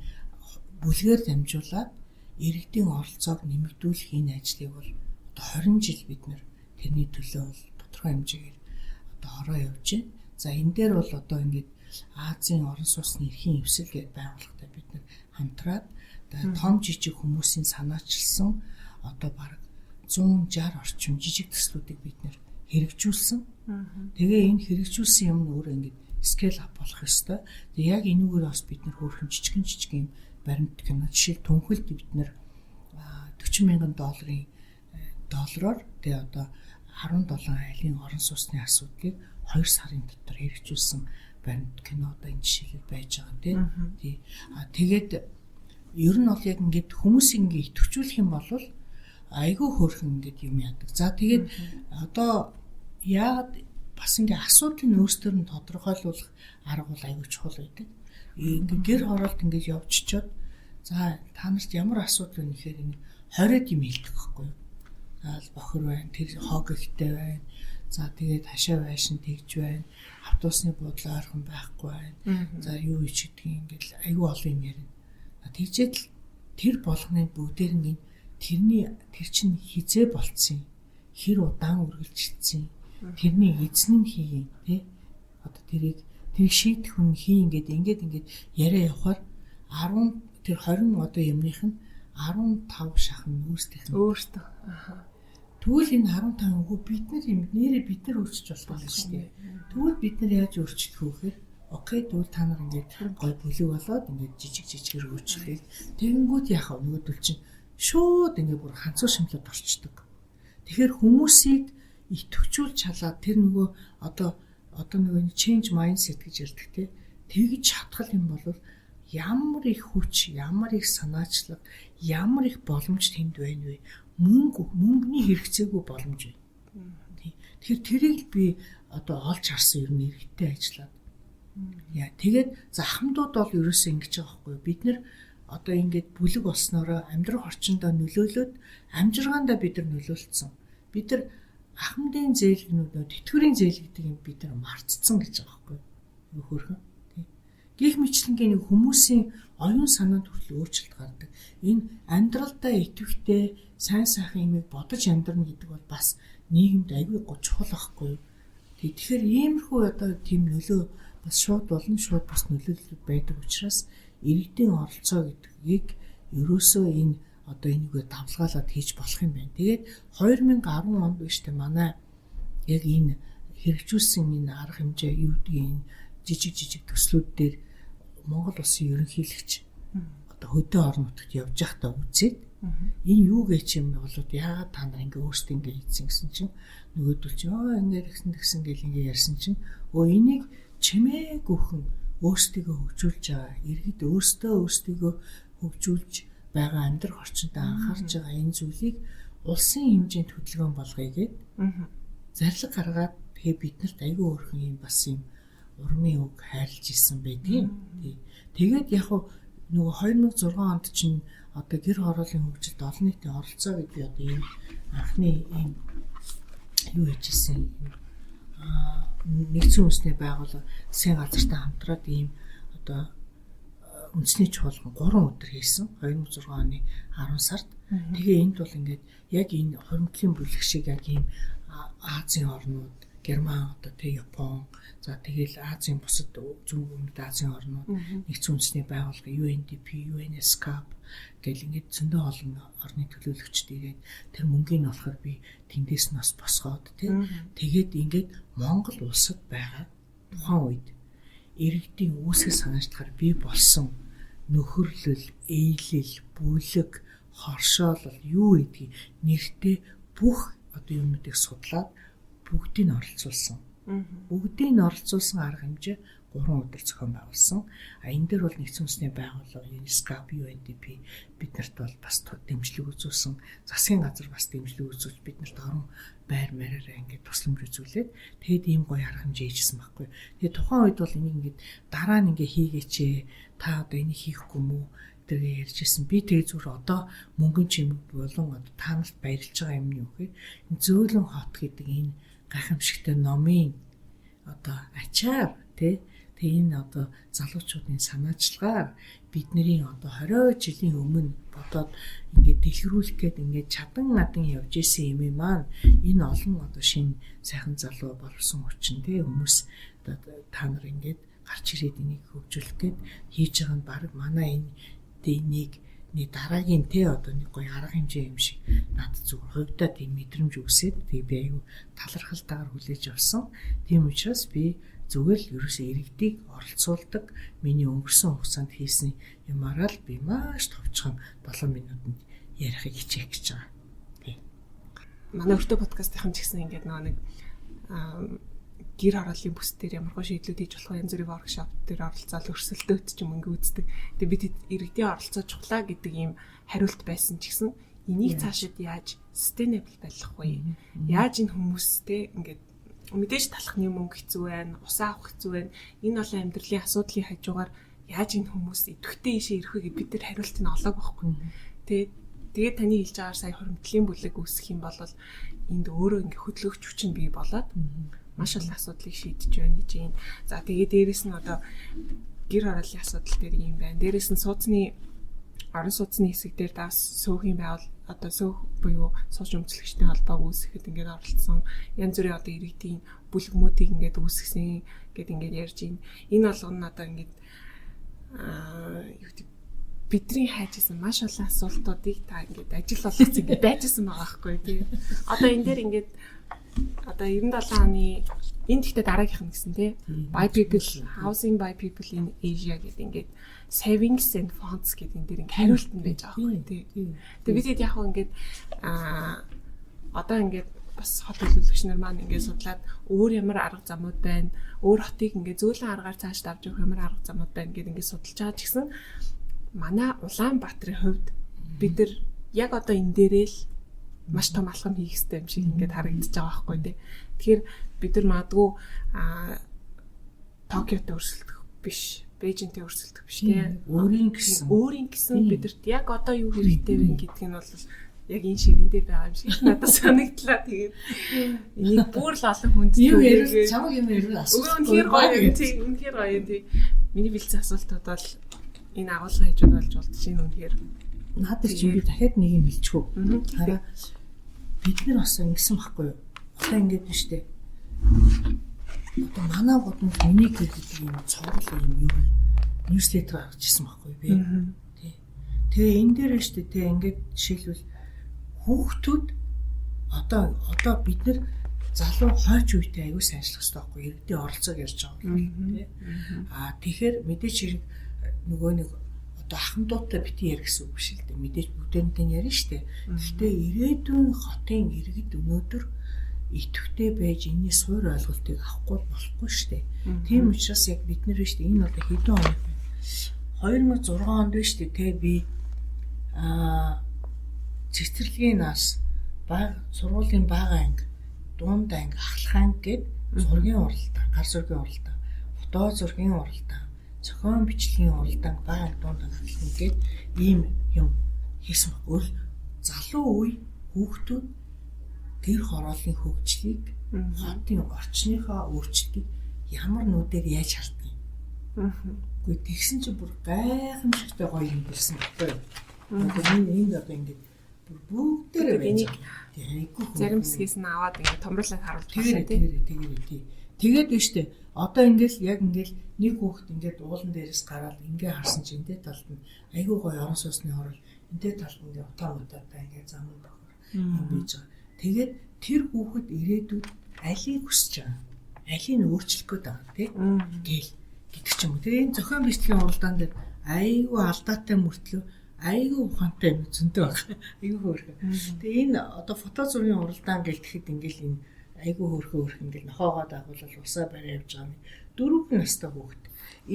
бүлгээр дамжуулаад иргэдийн оролцоог нэмэгдүүлэх энэ ажлыг бол одоо 20 жил бид нар тэрний төлөө бол тодорхой хэмжээгээр одоо ороо явж байна. За энэ дээр бол одоо ингээд Азийн орон сууцны эрхийн эвсэл гэдэг байгууллагатай бид нар хамтраад том жижиг хүмүүсийн санаачилсан одоо бараг 160 орчим жижиг төслүүдийг бид нэр хэрэгжүүлсэн. Тэгээ энэ хэрэгжүүлсэн юм нь өөрөө ингээд scale up болох ёстой. Тэгээ яг энүүгээр бас бид нэр хөөрхөн жижигэн жижиг юм баримт кино жишээл түнхэлд бид нэр 40 мянган долларын доллараар тэгээ одоо 17 айлын орон сууцны асуудлыг 2 сарын дотор хэрэгжүүлсэн баримт кино одоо энэ жишээлэл байж байгаа тийм. Тий. А тэгээд ер нь бол яг ингээд хүмүүсийг ингээд идэвхжүүлэх юм бол айгүй хөөрхөн ингээд юм яадаг. За тэгээд одоо яагаад бас ингээд асуудлыг өөрсдөр нь тодорхойлуулах арга бол айгүй чухал байдаг. Ингээд гэр хороолт ингээд явчихчоод за та нарт ямар асуудал вэ гэхээр энэ 20-од юм хэлдэг байхгүй юу? За л бохор байна, тэр хог ихтэй байна. За тэгээд хашаа байшин тэгж байна. Автобусны буудлын ойрхон байхгүй байна. За юу ич гэдгийг ингээд айгүй олон юм ярина. Тэгжээд л тэр болгоны бүгдээр нь тэрний тэр чинь хизээ болцсон, хэр удаан үргэлжилсэн, тэрний эзэн нь хийн тий. Одоо тэрийг тэр шийдэх хүн хийн ингээд ингээд ингээд яриа явахаар 10 тэр 20 одоо юмных нь 15 шах нь өөрсдийнх нь өөртөө. Аха. Тэгвэл энэ 15 үгүй бид нар юм нэрээ бид нар өөрчилж болох юм шүү дээ. Тэгвэл бид нар яаж өөрчлөх вэ гэхээр окей тэгвэл та нар ингээд гой бүлэг болоод ингээд жижиг жижигээр өөрчлөе. Тэгэнгүүт яах вэ? Нөгөөдөл чинь шууд ингээд бүр ханцуу шимлээд орчдөг. Тэгэхээр хүмүүсийг идэвхжүүлж чалаад тэр нөгөө одоо нөгөө change mindset гэж ярьдаг те. Тэгж чадхал юм бол ямар их хүч, ямар их санаачлаг, ямар их боломж тэнд байна вэ? Мөнгөний хэрэгцээгүй боломж байна. Тэгэхээр тэрийг л би одоо олж харсан ер нь иргэдтэй ажиллаад. Яа, тэгээд за ахмадууд бол ерөөсөө ингэж байгаа байхгүй юу? Бид нэр одоо ингээд бүлэг болсноороо амьдрах орчиндөө нөлөөлөөд амжиргаандаа бид нар нөлөөлцсөн. Бид нар ахмадын зээл нөө тэтгэврийн зээл гэдэг юм бид нар мартцсан гэж байгаа байхгүй юу? Хөөрхөн. Гэх мэтлэнгийн нэг хүмүүсийн оюун санаанд хүртэл өөрчлөлт гардаг. Энэ амьдралдаа идэвхтэй сайн сайхан юмыг бодож амьдрна гэдэг бол бас нийгэмд айгүй чухал байхгүй юу? Тэгэхээр иймэрхүү одоо тийм нөлөө бас шууд болно, шууд бас нөлөөлөл байдаг учраас иргэдийн оролцоо гэдгийг ерөөсөө энэ одоо энийгээ давлгаалаад хийж болох юм байна. Тэгээд 2010 онд биш үү манай яг энэ хэрэгжүүлсэн энэ арга хэмжээ юу гэдгийг энэ жижиг жижиг төслүүд дээр Монгол улсын ерөнхийлөгч одоо хөдөө орон нутагт явж байхдаа үзээд энэ юу гэж юм болоод яагаад та нар ингээ өөрсдөө ингээ хийцэн гэсэн чинь нөгөөдөл чинь оо ингээ тэгсэн тэгсэн гэл ингээ ярьсан чинь өө энийг чимээгүйхэн өөрсдийгөө хөгжүүлж байгаа, иргэд өөрсдөө өөрсдийгөө хөгжүүлж байгаа амьдрах орчиндөө анхаарч байгаа энэ зүйлийг улсын хэмжээнд хөдөлгөөн болгоё гээд зарлиг гаргаад, тэгээ биднэрт айгүй өөрхөн юм бас юм урмын үг хайрлаж исэн байдгийн. Тэгээд яг нөгөө 2006 онд чинь одоо гэр хорооллын хөгжилд олон нийтийн оролцоо гэдэг би одоо ийм анхны ийм юу хийжсэн, нэгдсэн үндэсний байгууллага засгийн газартай хамтраад ийм одоо үндэсний чуулган 3 өдөр хийсэн, 2006 оны 10 сард. Тэгээ энд бол ингээд яг энэ хуримтлалын бүлэг шиг яг ийм Азийн орнууд, Герман, одоо тэг Япон, за тэгэл Азийн бусад зүүн өмнөд Азийн орнууд, нэгдсэн үндэсний байгууллага, UNDP, UNESCAP гэл ингээд зөндөө олон орны төлөөлөгчд ирээд, тэр мөнгийг нь болохоор би тэндээс нь бас босгоод тий. Тэгээд ингээд Монгол улсад байгаа тухайн үед иргэдийн үүсгэл санаачлахаар бий болсон нөхөрлөл, ээлэл, бүлэг, хоршоолол юу гэдгийг нэртэй бүх одоо юмнуудыг судлаад бүгдийг нь оролцуулсан. Бүгдийг нь оролцуулсан арга хэмжээ 3 өдөр зохион байгуулсан. А энэ дээр бол нэгдсэн үндэсний байгууллага, UNESCAP, UNDP биднэрт бол бас дэмжлэг үзүүлсэн. Засгийн газар бас дэмжлэг үзүүлж, биднэрт орон байр маараараа ингээд тусламж үзүүлээд, тэгээд ийм гоё арга хэмжээ хийжсэн байхгүй. Тэгээд тухайн үед бол энийг ингээд дараа нь ингээд хийгээч, та одоо энийг хийхгүй мүү тэргээ ярьж ирсэн. Би тэгээ зүгээр одоо мөнгөн чимэг болон одоо та нарт баярлж байгаа юм нь юу гэхээр Зөөлөн хот гэдэг энэ гайхамшигтай номын одоо ачаар тий, тэгээ энэ одоо залуучуудын санаачлагаар бидний одоо 20 жилийн өмнө бодоод ингээд дэлгэрүүлэх гээд ингээд чадан адан явж исэн юм маань энэ олон одоо шинэ сайхан залуу боловсон хүчин тий хүмүүс одоо та нар ингээд гарч ирээд энийг хөгжүүлэх гээд хийж байгаа нь баг манай энэ нэг нэг дараагийн те одоо нэг гоё арга хэмжээ юм шиг надад зүгээр хувьдаа тийм мэдрэмж үүсээд, тэгээ би аюу талархалтайгаар хүлээж авсан. Тийм учраас би зүгээр л ерөөсөө иргэдийг оролцуулдаг миний өнгөрсөн хугацаанд хийсэн юмараа л би маш товчхон 7 минутанд ярихыг хичээх гэж байгаа. Тий. Манай өртөө подкастын ч гэсэн ингээд нөгөө нэг гэр хорооллын бүс дээр ямар хөө шийдлүүд хийж болох, янз бүрийн workshop дээр оролцоол өрсөлдөөт ч юм ингээ үздэг. Тэгээ бид иргэдийн оролцоо чухлаа гэдэг ийм хариулт байсан ч гэсэн энийг цаашид яаж sustainable байх вэ? Яаж энэ хүмүүстэй ингээд мэдээж талхны мөнгө хэцүү байна, усаа авах хэцүү байна. Энэ олон амьдралын асуудлын хажуугаар яаж энэ хүмүүс идэвхтэй ийшээ ирэх вэ гэд бид тэр хариултыг нь олоог байхгүй. Тэгээд таны хэлж байгаагаар сая хуримтлалын бүлэг үүсгэх юм бол энд өөрөө ингээ хөдлөгч хүчин бий болоод маш олон асуудлыг шийдэж байна гэж юм. За, тэгээд дээрэс нь одоо гэр хорооллын асуудал дээр юм байна. Дээрэс нь сууцны орон сууцны хэсэг дээр даас сөөхийн байгуул одоо сөөх буюу сууч өмчлөгчдийн холбоог үүсгэхэд ингээд оролцсон, янз бүрийн одоо иргэдийн бүлгэмүүдийг ингээд үүсгэсэн гэд ингээд ярьж байна. Энэ болгоно нь одоо ингээд юу гэдэг, бидний хайжсэн маш олон асуултуудыг та ингээд ажил болгоцсон ингээд байжсэн байгаа байхгүй тий. Одоо энэ дээр ингээд одоо 97 оны энэ гэхдээ дараагийнх нь гэсэн тий. By people, housing by people in Asia гэдэг ингээд savings and funds гэдэг энэ дээр ингээд хариулт нь байж байгаа байхгүй тий. Тэгээ бид хэд яг хөө ингээд одоо ингээд бас хот төлөөлөгч нар маань ингээд судлаад өөр ямар арга замууд байна, өөр хотыг ингээд зөөлөн аргаар цааш давж явах ямар арга замууд байна гэдээ ингээд судалж байгаа ч гэсэн манай Улаанбаатарын хувьд бид нар яг одоо энэ дээрээ л маш том алхам хийх хэрэгтэй юм шиг ингээд харагдаж байгаа байхгүй тий. Тэгэхээр бид нар магадгүй Токиотой өрсөлдөх биш, Бээжинтэй өрсөлдөх биш тий. Өөрийн гэсэн. Өөрийн гэсэн бидэрт яг одоо юу хэрэгтэй вэ гэдг нь бол яг энэ ширээн дээр байгаа юм шиг надад санагдлаа. Тэгээд энийг бүр л олон хүнд юу ярил, чамаг юм ярил асуулт. Үнэхээр гоё юм тий. Үнэхээр гоё юм тий. Миний бэлдсэн асуултууд бол энэ агуулгын хажууд болж болдож байна үнэхээр. Надад чи би дахиад нэг юм хэлчихв. Хараа, бид нар бас ингэсэн байхгүй юу? Одоо ингэж нь штэ. Одоо манай бодонд миний гэр гэдэг юм цоврал юм юу newsletter гаргаж ирсэн байхгүй юу би. Тий. Тэгээ энэ дээр штэ тий, ингээд жишээлбэл хүүхдүүд одоо бид нар залуу хойч үетэй аягүй сайн ажиллах хэрэгтэй байхгүй, иргэдийн оролцоог ярьж байгаа юм тий. Аа, тэгэхээр мэдээч хэрэг нөгөө нэг одоо ахмадуудтай бити ярь гэсэн үг биш л дээ. Мэдээж бүгдээрэнд нь ярина штэ. Гэхдээ ирээдүйн хотын иргэд өнөөдөр идэвхтэй байж энэний суур ойлголтыг авахгүй болохгүй шүү дээ. Тийм учраас яг бид нэр шүү дээ. Энэ бол хэдэн он вэ? 2006 онд биш үү те би цэцэрлэгийн нас баг сургуулийн бага анги, дунд анги, ахлах анги гээд зургийн уралдаан, гар зургийн уралдаан, фото зургийн уралдаан, зохион бичлэгийн уралдаан, бага анги, дунд анги, ахлах анги гээд ийм юм хийсэн баг. Өөр залуу үе хүүхдүүд гэр хорооллын хөгжлийг, хотын орчныхоо өөрчлөлтийг ямар нүдээр яаж харддаг юм. Үгүй тэгсэн чинь бүр гайхамшигтай гоё юм бэлсэн баггүй юу. Одоо энэ энд одоо ингээд бүр бүгдээрээ байж байгаа. Зарим хэсгээс нь аваад ингээд томруулаад харуулж байна тийм. Тэгээд тий. Тэгээд биш үү. Одоо ингээд яг ингээд нэг хүүхэд ингээд уулан дээрээс гараад ингээ харсан чинь энэ талд нь айгүй гоё орон сууцны хороол, энэ талд нь ингээд утаа мутаатай ингээд зам бохор юм байж байгаа. Тэгээд тэр хүүхэд ирээдүйд алийг хүсэж байгаа. Алийг нь өөрчлөх гээд байгаа тий. Гээл гэдэг ч юм уу. Тэгээ энэ зохион бичлэгийн уралдаан дээр айгүй алдаатай мөртлөө айгүй ухаантай юм зөндөө байна. Айгүй хөөрхөн. Тэгээ энэ одоо фото зургийн уралдаан гэлтэхэд ингээл энэ айгүй хөөрхөн хөөрхөн ингээл нохоогоо дагуулал усаа барай явж байгаа юм. 4 настай хүүхэд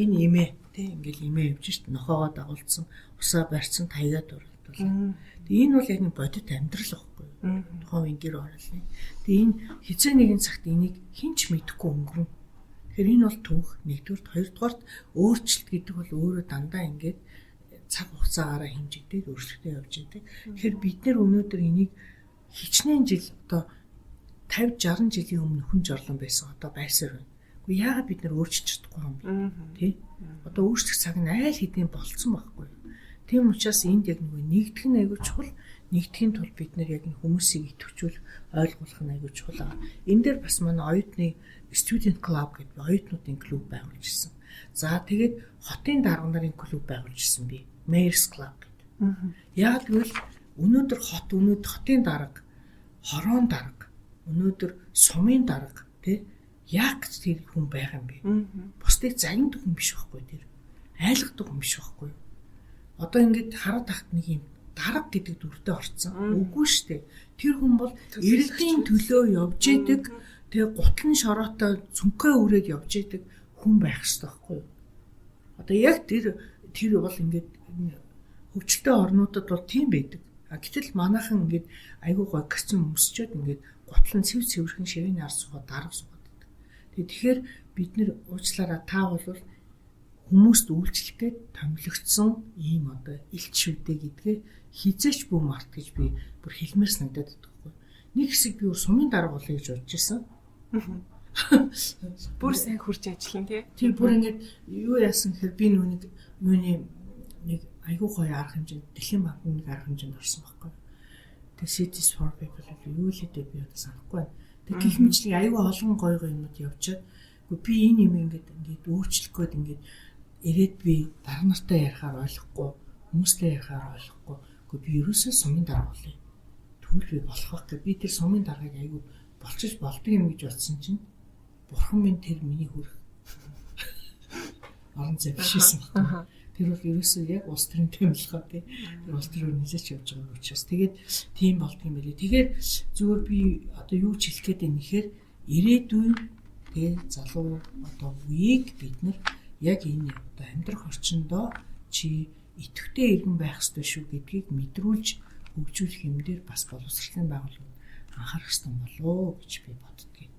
энэ имээ тий ингээл имээ явж шít нохоогоо дагуулсан усаа барьсан таягаад уралдуулаа. Тэгээ энэ бол яг нэг бодит амьдрал байхгүй юу? Тухайн үеийн гэр ороолны. Тэгээ энэ хизээ нэгэн цагт энийг хэн ч мэдэхгүй өнгөрнө. Тэгэхээр энэ бол түүх нэгдүгürt, хоёрдугаарт өөрчлөлт гэдэг бол өөрөө дандаа ингээд цаг хугацаагаараа хэмжигдээд өөрчлөлтөө явж байдаг. Тэгэхээр бид нэр өнөөдөр энийг хичнээн жил одоо 50 60 жилийн өмнө хүн жорлон байсан одоо байсаар байна. Гэхдээ яагаад бид нэр өөрчилж чадахгүй юм бэ? Тэ? Одоо өөрчлөх цаг нь айл хэдийн болцсон байхгүй юу? Тийм учраас энд яг нөгөө нэгдэх нь аягүй чухал. Нэгдэхийн тулд бид нэр яг энэ хүмүүсийг идэвхжүүлэх, ойлгуулах нь аягүй чухал байгаа. Энэ дээр бас манай оюутны student club гэдэг оюутнуудын клуб байгуулж ирсэн. За тэгээд хотын дарга нарын клуб байгуулж ирсэн би. Mayor's Club гэдэг. Яг гэвэл өнөөдөр хот, өнөөдөр хотын дарга, хорон дарга, өнөөдөр сумын дарга тий яг гэж тэр хүн байх юм бэ? Бусдыг загнадаг хүн биш байхгүй тэр. Айлгадаг хүн биш байхгүй. Одоо ингээд хараад тахт нэг юм дарга гэдэг дүртэй орцсон. Үгүй шүү дээ. Тэр хүн бол иргэдийн төлөө явж идэг. Тэгээ гутлан шороотой цүнхээ үрээд явж идэг хүн байх хэрэгтэй байхгүй юу? Одоо яг тэр бол ингээд хөгжилтэй орнуудад бол тийм байдаг. А гэтэл манайхан ингээд айгүй гой костюм өмсчөөд ингээд гутлан цэв цэвэрхэн ширээний ар суугаад дарга суугаад байдаг. Тэгэхээр бид нэр уучлаарай та бол хүмүүст үйлчлэх гээд томилогдсон ийм одоо элч шүдэ гэдгээ хизээч бүү март гэж би бүр хэлмээр санагдаад байдаг хгүй. Нэг хэсэг би сумын дарга болъё гэж бодож исэн. Бүр сайн хурж ажиллана тий. Тэр бүр ингээд юу яасан гэхээр би нүуний юуны нэг айгүй гоё арга хэмжээнд дэлхийн банкны нэг арга хэмжээнд орсон байхгүй. Тэгээ Cities for People юу л гэдэг би одоо санахгүй байна. Тэгээ гих мэтлэг айгүй олон гоё гоё юмнууд явжаад үгүй би энэ юм ингээд ингээд өөрчлөх гээд ингээд ирээд би дарга нартай ярихаар ойлгохгүй, хүмүүстэй ярихаар ойлгохгүй. Үгүй би ерөөсөө сумын дарга болъё. Тэгвэл би болох байх гэ. Би тэр сумын даргаыг айгүй болчих болдог юм гэж бодсон чинь бурхан минь тэр миний хүрх орон зай биш байсан байхгүй. Тэр бол ерөөсөө яг улс төрийн томилгоо тий. Тэр улс төрөөр нэлээч явж байгаа учраас тэгээд тийм болдго юм билээ. Тэгэхээр зүгээр би одоо юу ч хэлэх гээд байна гэхээр ирээдүйн тэгээ залуу одоо үеийг бид нар яг энэ одоо амьдрах орчиндөө чи идэвхтэй иргэн байх ёстой шүү гэдгийг мэдрүүлж хөгжүүлэх юм дээр бас боловсролын байгууллагууд анхаарах ёстой болоо гэж би боддгийг.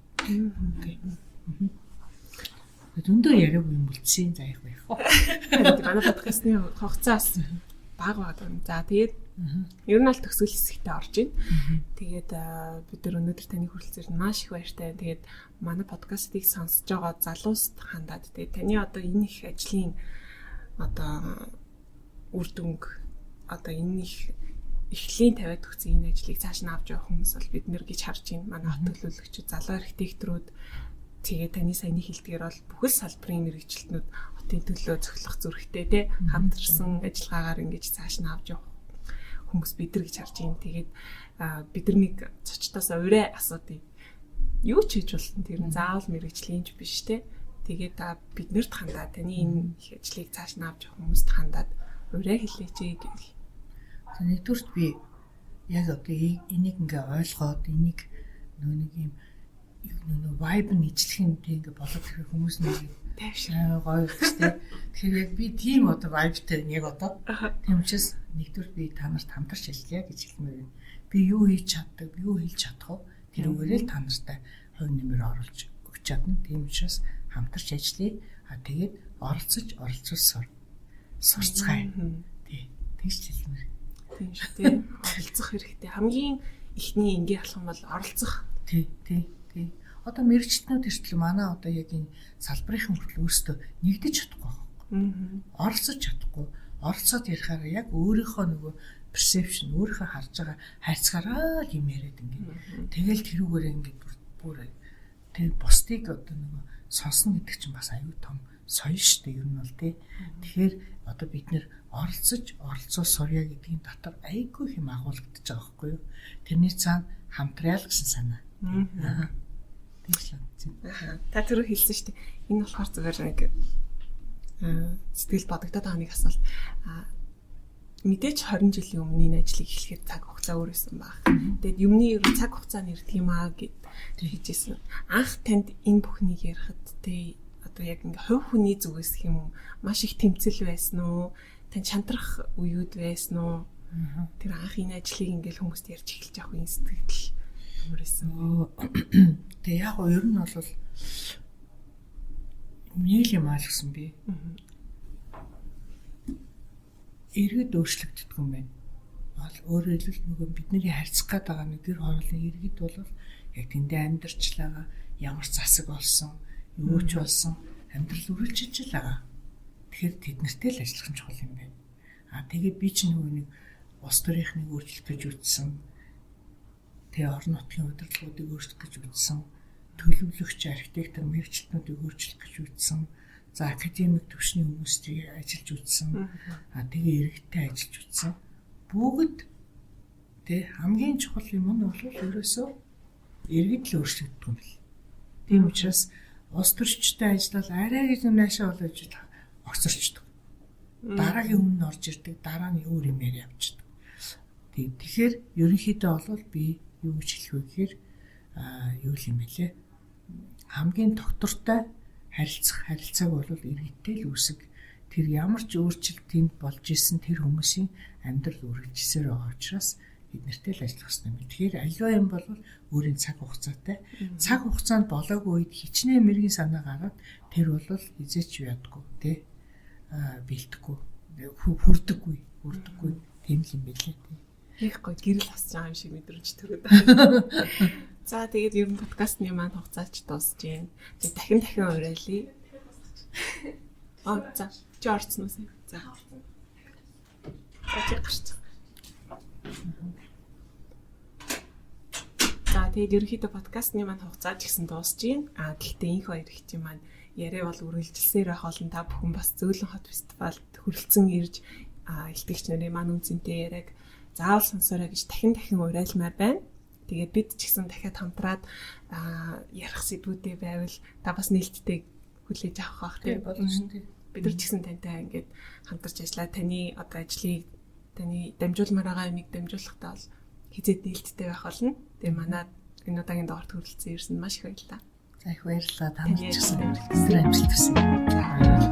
Зөндөө яриаг юм үлдсэн за яах вэ? Манай подкастны хугацаа бас бага байгаа. За тэгээд ер нь аль төгсгөл хэсэгтээ орж байна. Тэгээд бид нар өнөөдөр таны хүрэлцээр маш их баяртай. Тэгээд манай подкастыг сонсож байгаа залууст хандаад тэгээд таны одоо энэ их ажлын одоо үр дүнг одоо энэ их эхлийн тавиад өгсөн энэ ажлыг цааш нь авч явах хүмүүс бол бид нэр гэж харж байна. Манай хот төлөөлөгчид, залуу архитекторууд тэгээ таны саяны хэлдгээр бол бүхэл салбарын мэргэжилтнүүд хотын төлөө цохилох зүрхтэй те хамтарсан ажиллагаагаар ингэж цааш нь авч явах хүмүүс бид нар гэж харж байна. Тэгээд бид нар нэг цочтоос урай асуудыг. Юу ч хийж болно. Тэр нь заавал мэргэжлийн ч биш те. Тэгээд та биднэрт хандаад таны энэ их ажлыг цааш нь авч явах хүмүүст хандаад урай хэлээч гэх. За нэгдүгürt би яг одоо энийг ингээ ойлгоод энийг Нөө нэг юм нөө vibe нь ижлэх юм тийм ингээ болоод тэр хүмүүс нэг тайвшир гоё гэжтэй. Тэгэхээр яг би тийм одоо vibe-тай яг одоо. Тийм учраас нэгдүгээр би та нарт хамтарч ажиллая гэж хэлмээр байна. Би юу хийж чаддаг, юу хэлж чадах вэ? Тэрүүгээрээ л та нартай хувь нэмэр оруулж өгч чадна. Тийм учраас хамтарч ажиллая. А тэгээд оролцож оролцуулсаар сурцгаая. Тий. Тэгж хэлмээр. Тийм шүү дээ. Оролцох хэрэгтэй. Хамгийн эхний энгийн алхам бол оролцох. Тий, тий, тий. Одоо мэргэжилтнүүд эртэл манай одоо яг энэ салбарын хүртэл өөрсдөө нэгдэж чадахгүй байгаа байхгүй. Оролцож чадахгүй. Оролцоод ярихаараа яг өөрийнхөө нөгөө perception, өөрийнхөө харж байгаа хайцгаараа л юм яриад ингээд. Тэгэл тэрүүгээрээ ингээд бүр тэр бусдыг одоо нөгөө сонсно гэдэг чинь бас аюу том соёл шүү дээ ер нь бол тий. Тэгэхээр одоо бид нэр оролцож оролцоо сурья гэдгийн дотор айгүй хэм агуулгадж байгаа байхгүй юу? Тэрний цаана хамтраа л гэсэн санаа. Тэгж л байна. Та түрүү хэлсэн шүү дээ. Энэ болохоор зүгээр нэг сэтгэл бодогдоод байгаа нэг асуулт. Мэдээж 20 жилийн өмнө энэ ажлыг эхлэхэд цаг хугацаа өөр байсан баг. Тэгээд юмны ер нь цаг хугацаа нь ирдэг юм аа гэд хэлжсэн. Анх танд энэ бүхнийг ярихад тэ одоо яг ингээ хувь хүний зүгээс юм уу маш их тэмцэл байсан уу? Танд шантрах үеуд байсан уу? Тэр анх энэ ажлыг ингээл хүмүүст ярьж эхэлж явах үеийн сэтгэл ямар байсан? Тэгээ яг нь ер нь бол нэг юм ойлгосон би. Иргэд өөрчлөгддөг юм байна. Бол өөрөөр хэлбэл нөгөө бидний харьцах гээд байгаа нэг гэр хорооллын иргэд бол яг тэндээ амьдарчлаа, ямар засаг олсон, юу ч болсон амьдрал үргэлжилж л байгаа. Тэгэхээр тэд нартэй л ажиллах нь чухал юм байна. А тэгээд би ч нөгөө нэг улс төрийнхнийг өөрчлөх гэж үзсэн. Тэгээ орон нутгийн удирдлагуудыг өөрчлөх гэж үзсэн. Төлөвлөгч, архитектор, мэргэжилтнүүдийг өөрчлөх гэж үзсэн. За академик түвшний хүмүүстэй ажиллаж үзсэн. А тэгээ иргэдтэй ажиллаж үзсэн. Бүгд тэ хамгийн чухал юм нь бол ерөөсөө иргэд л өөрчлөгддөг юм бэл. Тийм учраас улс төрчтэй ажиллал арай гэж наашаа болож огцорчдөг. Дараагийн өмнө орж ирдэг, дараа нь өөр юм яриа явчихдаг. Тэгэхээр ерөнхийдөө бол би юу гэж хэлэх вэ гэхээр юу юм бэлээ. Хамгийн тогтвортой харилцах харилцааг бол иргэдтэй л үүсэг. Тэр ямар ч өөрчлөлт тэнд болж исэн тэр хүмүүсийн амьдрал үргэлжилсээр байгаа учраас бид нартэй л ажиллах хэрэгтэй юм. Тэгэхээр аливаа юм бол өөрийн цаг хугацаатай. Цаг хугацаанд болоогүй үед хичнээн мэрэгэн санаа гараад тэр бол хизээч ядгүй тий. Бэлтгэхгүй, хүрдэггүй, хүрдэггүй тийм л юм билээ тий. Их гоё гэрэл асж байгаа юм шиг мэдрэмж төрөөд байна. За тэгээд ер нь подкастны маань хугацаач дуусж байна. Тэгээд дахин дахин уриалъя. За чи орцсон уу? За. За чи гарч. За тэгээд ерөнхийдөө подкастны маань хугацаа ч гэсэн дуусж байна. А гэхдээ инх хоёр ихчийн маань яриа бол үргэлжилсээр байх олон та бүхэн бас Зөөлөн хот фестивалд хүрэлцэн ирж илтгэгч нарын маань үнцэнтэй яриаг заавал сонсоорой гэж дахин дахин уриалмаар байна. Тэгээд бид ч гэсэн дахиад хамтраад ярих сэдвүүдээ байвал та бас нээлттэй хүлээж авах бах тийм боломжтой. Бид нар ч гэсэн тантай ингээд хамтарч ажиллаа. Таны одоо ажлыг таны дамжуулмаар байгаа юмыг дамжуулахдаа бол хизээд нээлттэй байх болно. Тэгээ манай энэ удаагийн дугаарт хүрэлцэн ирсэн маш их баярлалаа. За их баярлалаа. Та нар ч гэсэн амжилт хүсье. За.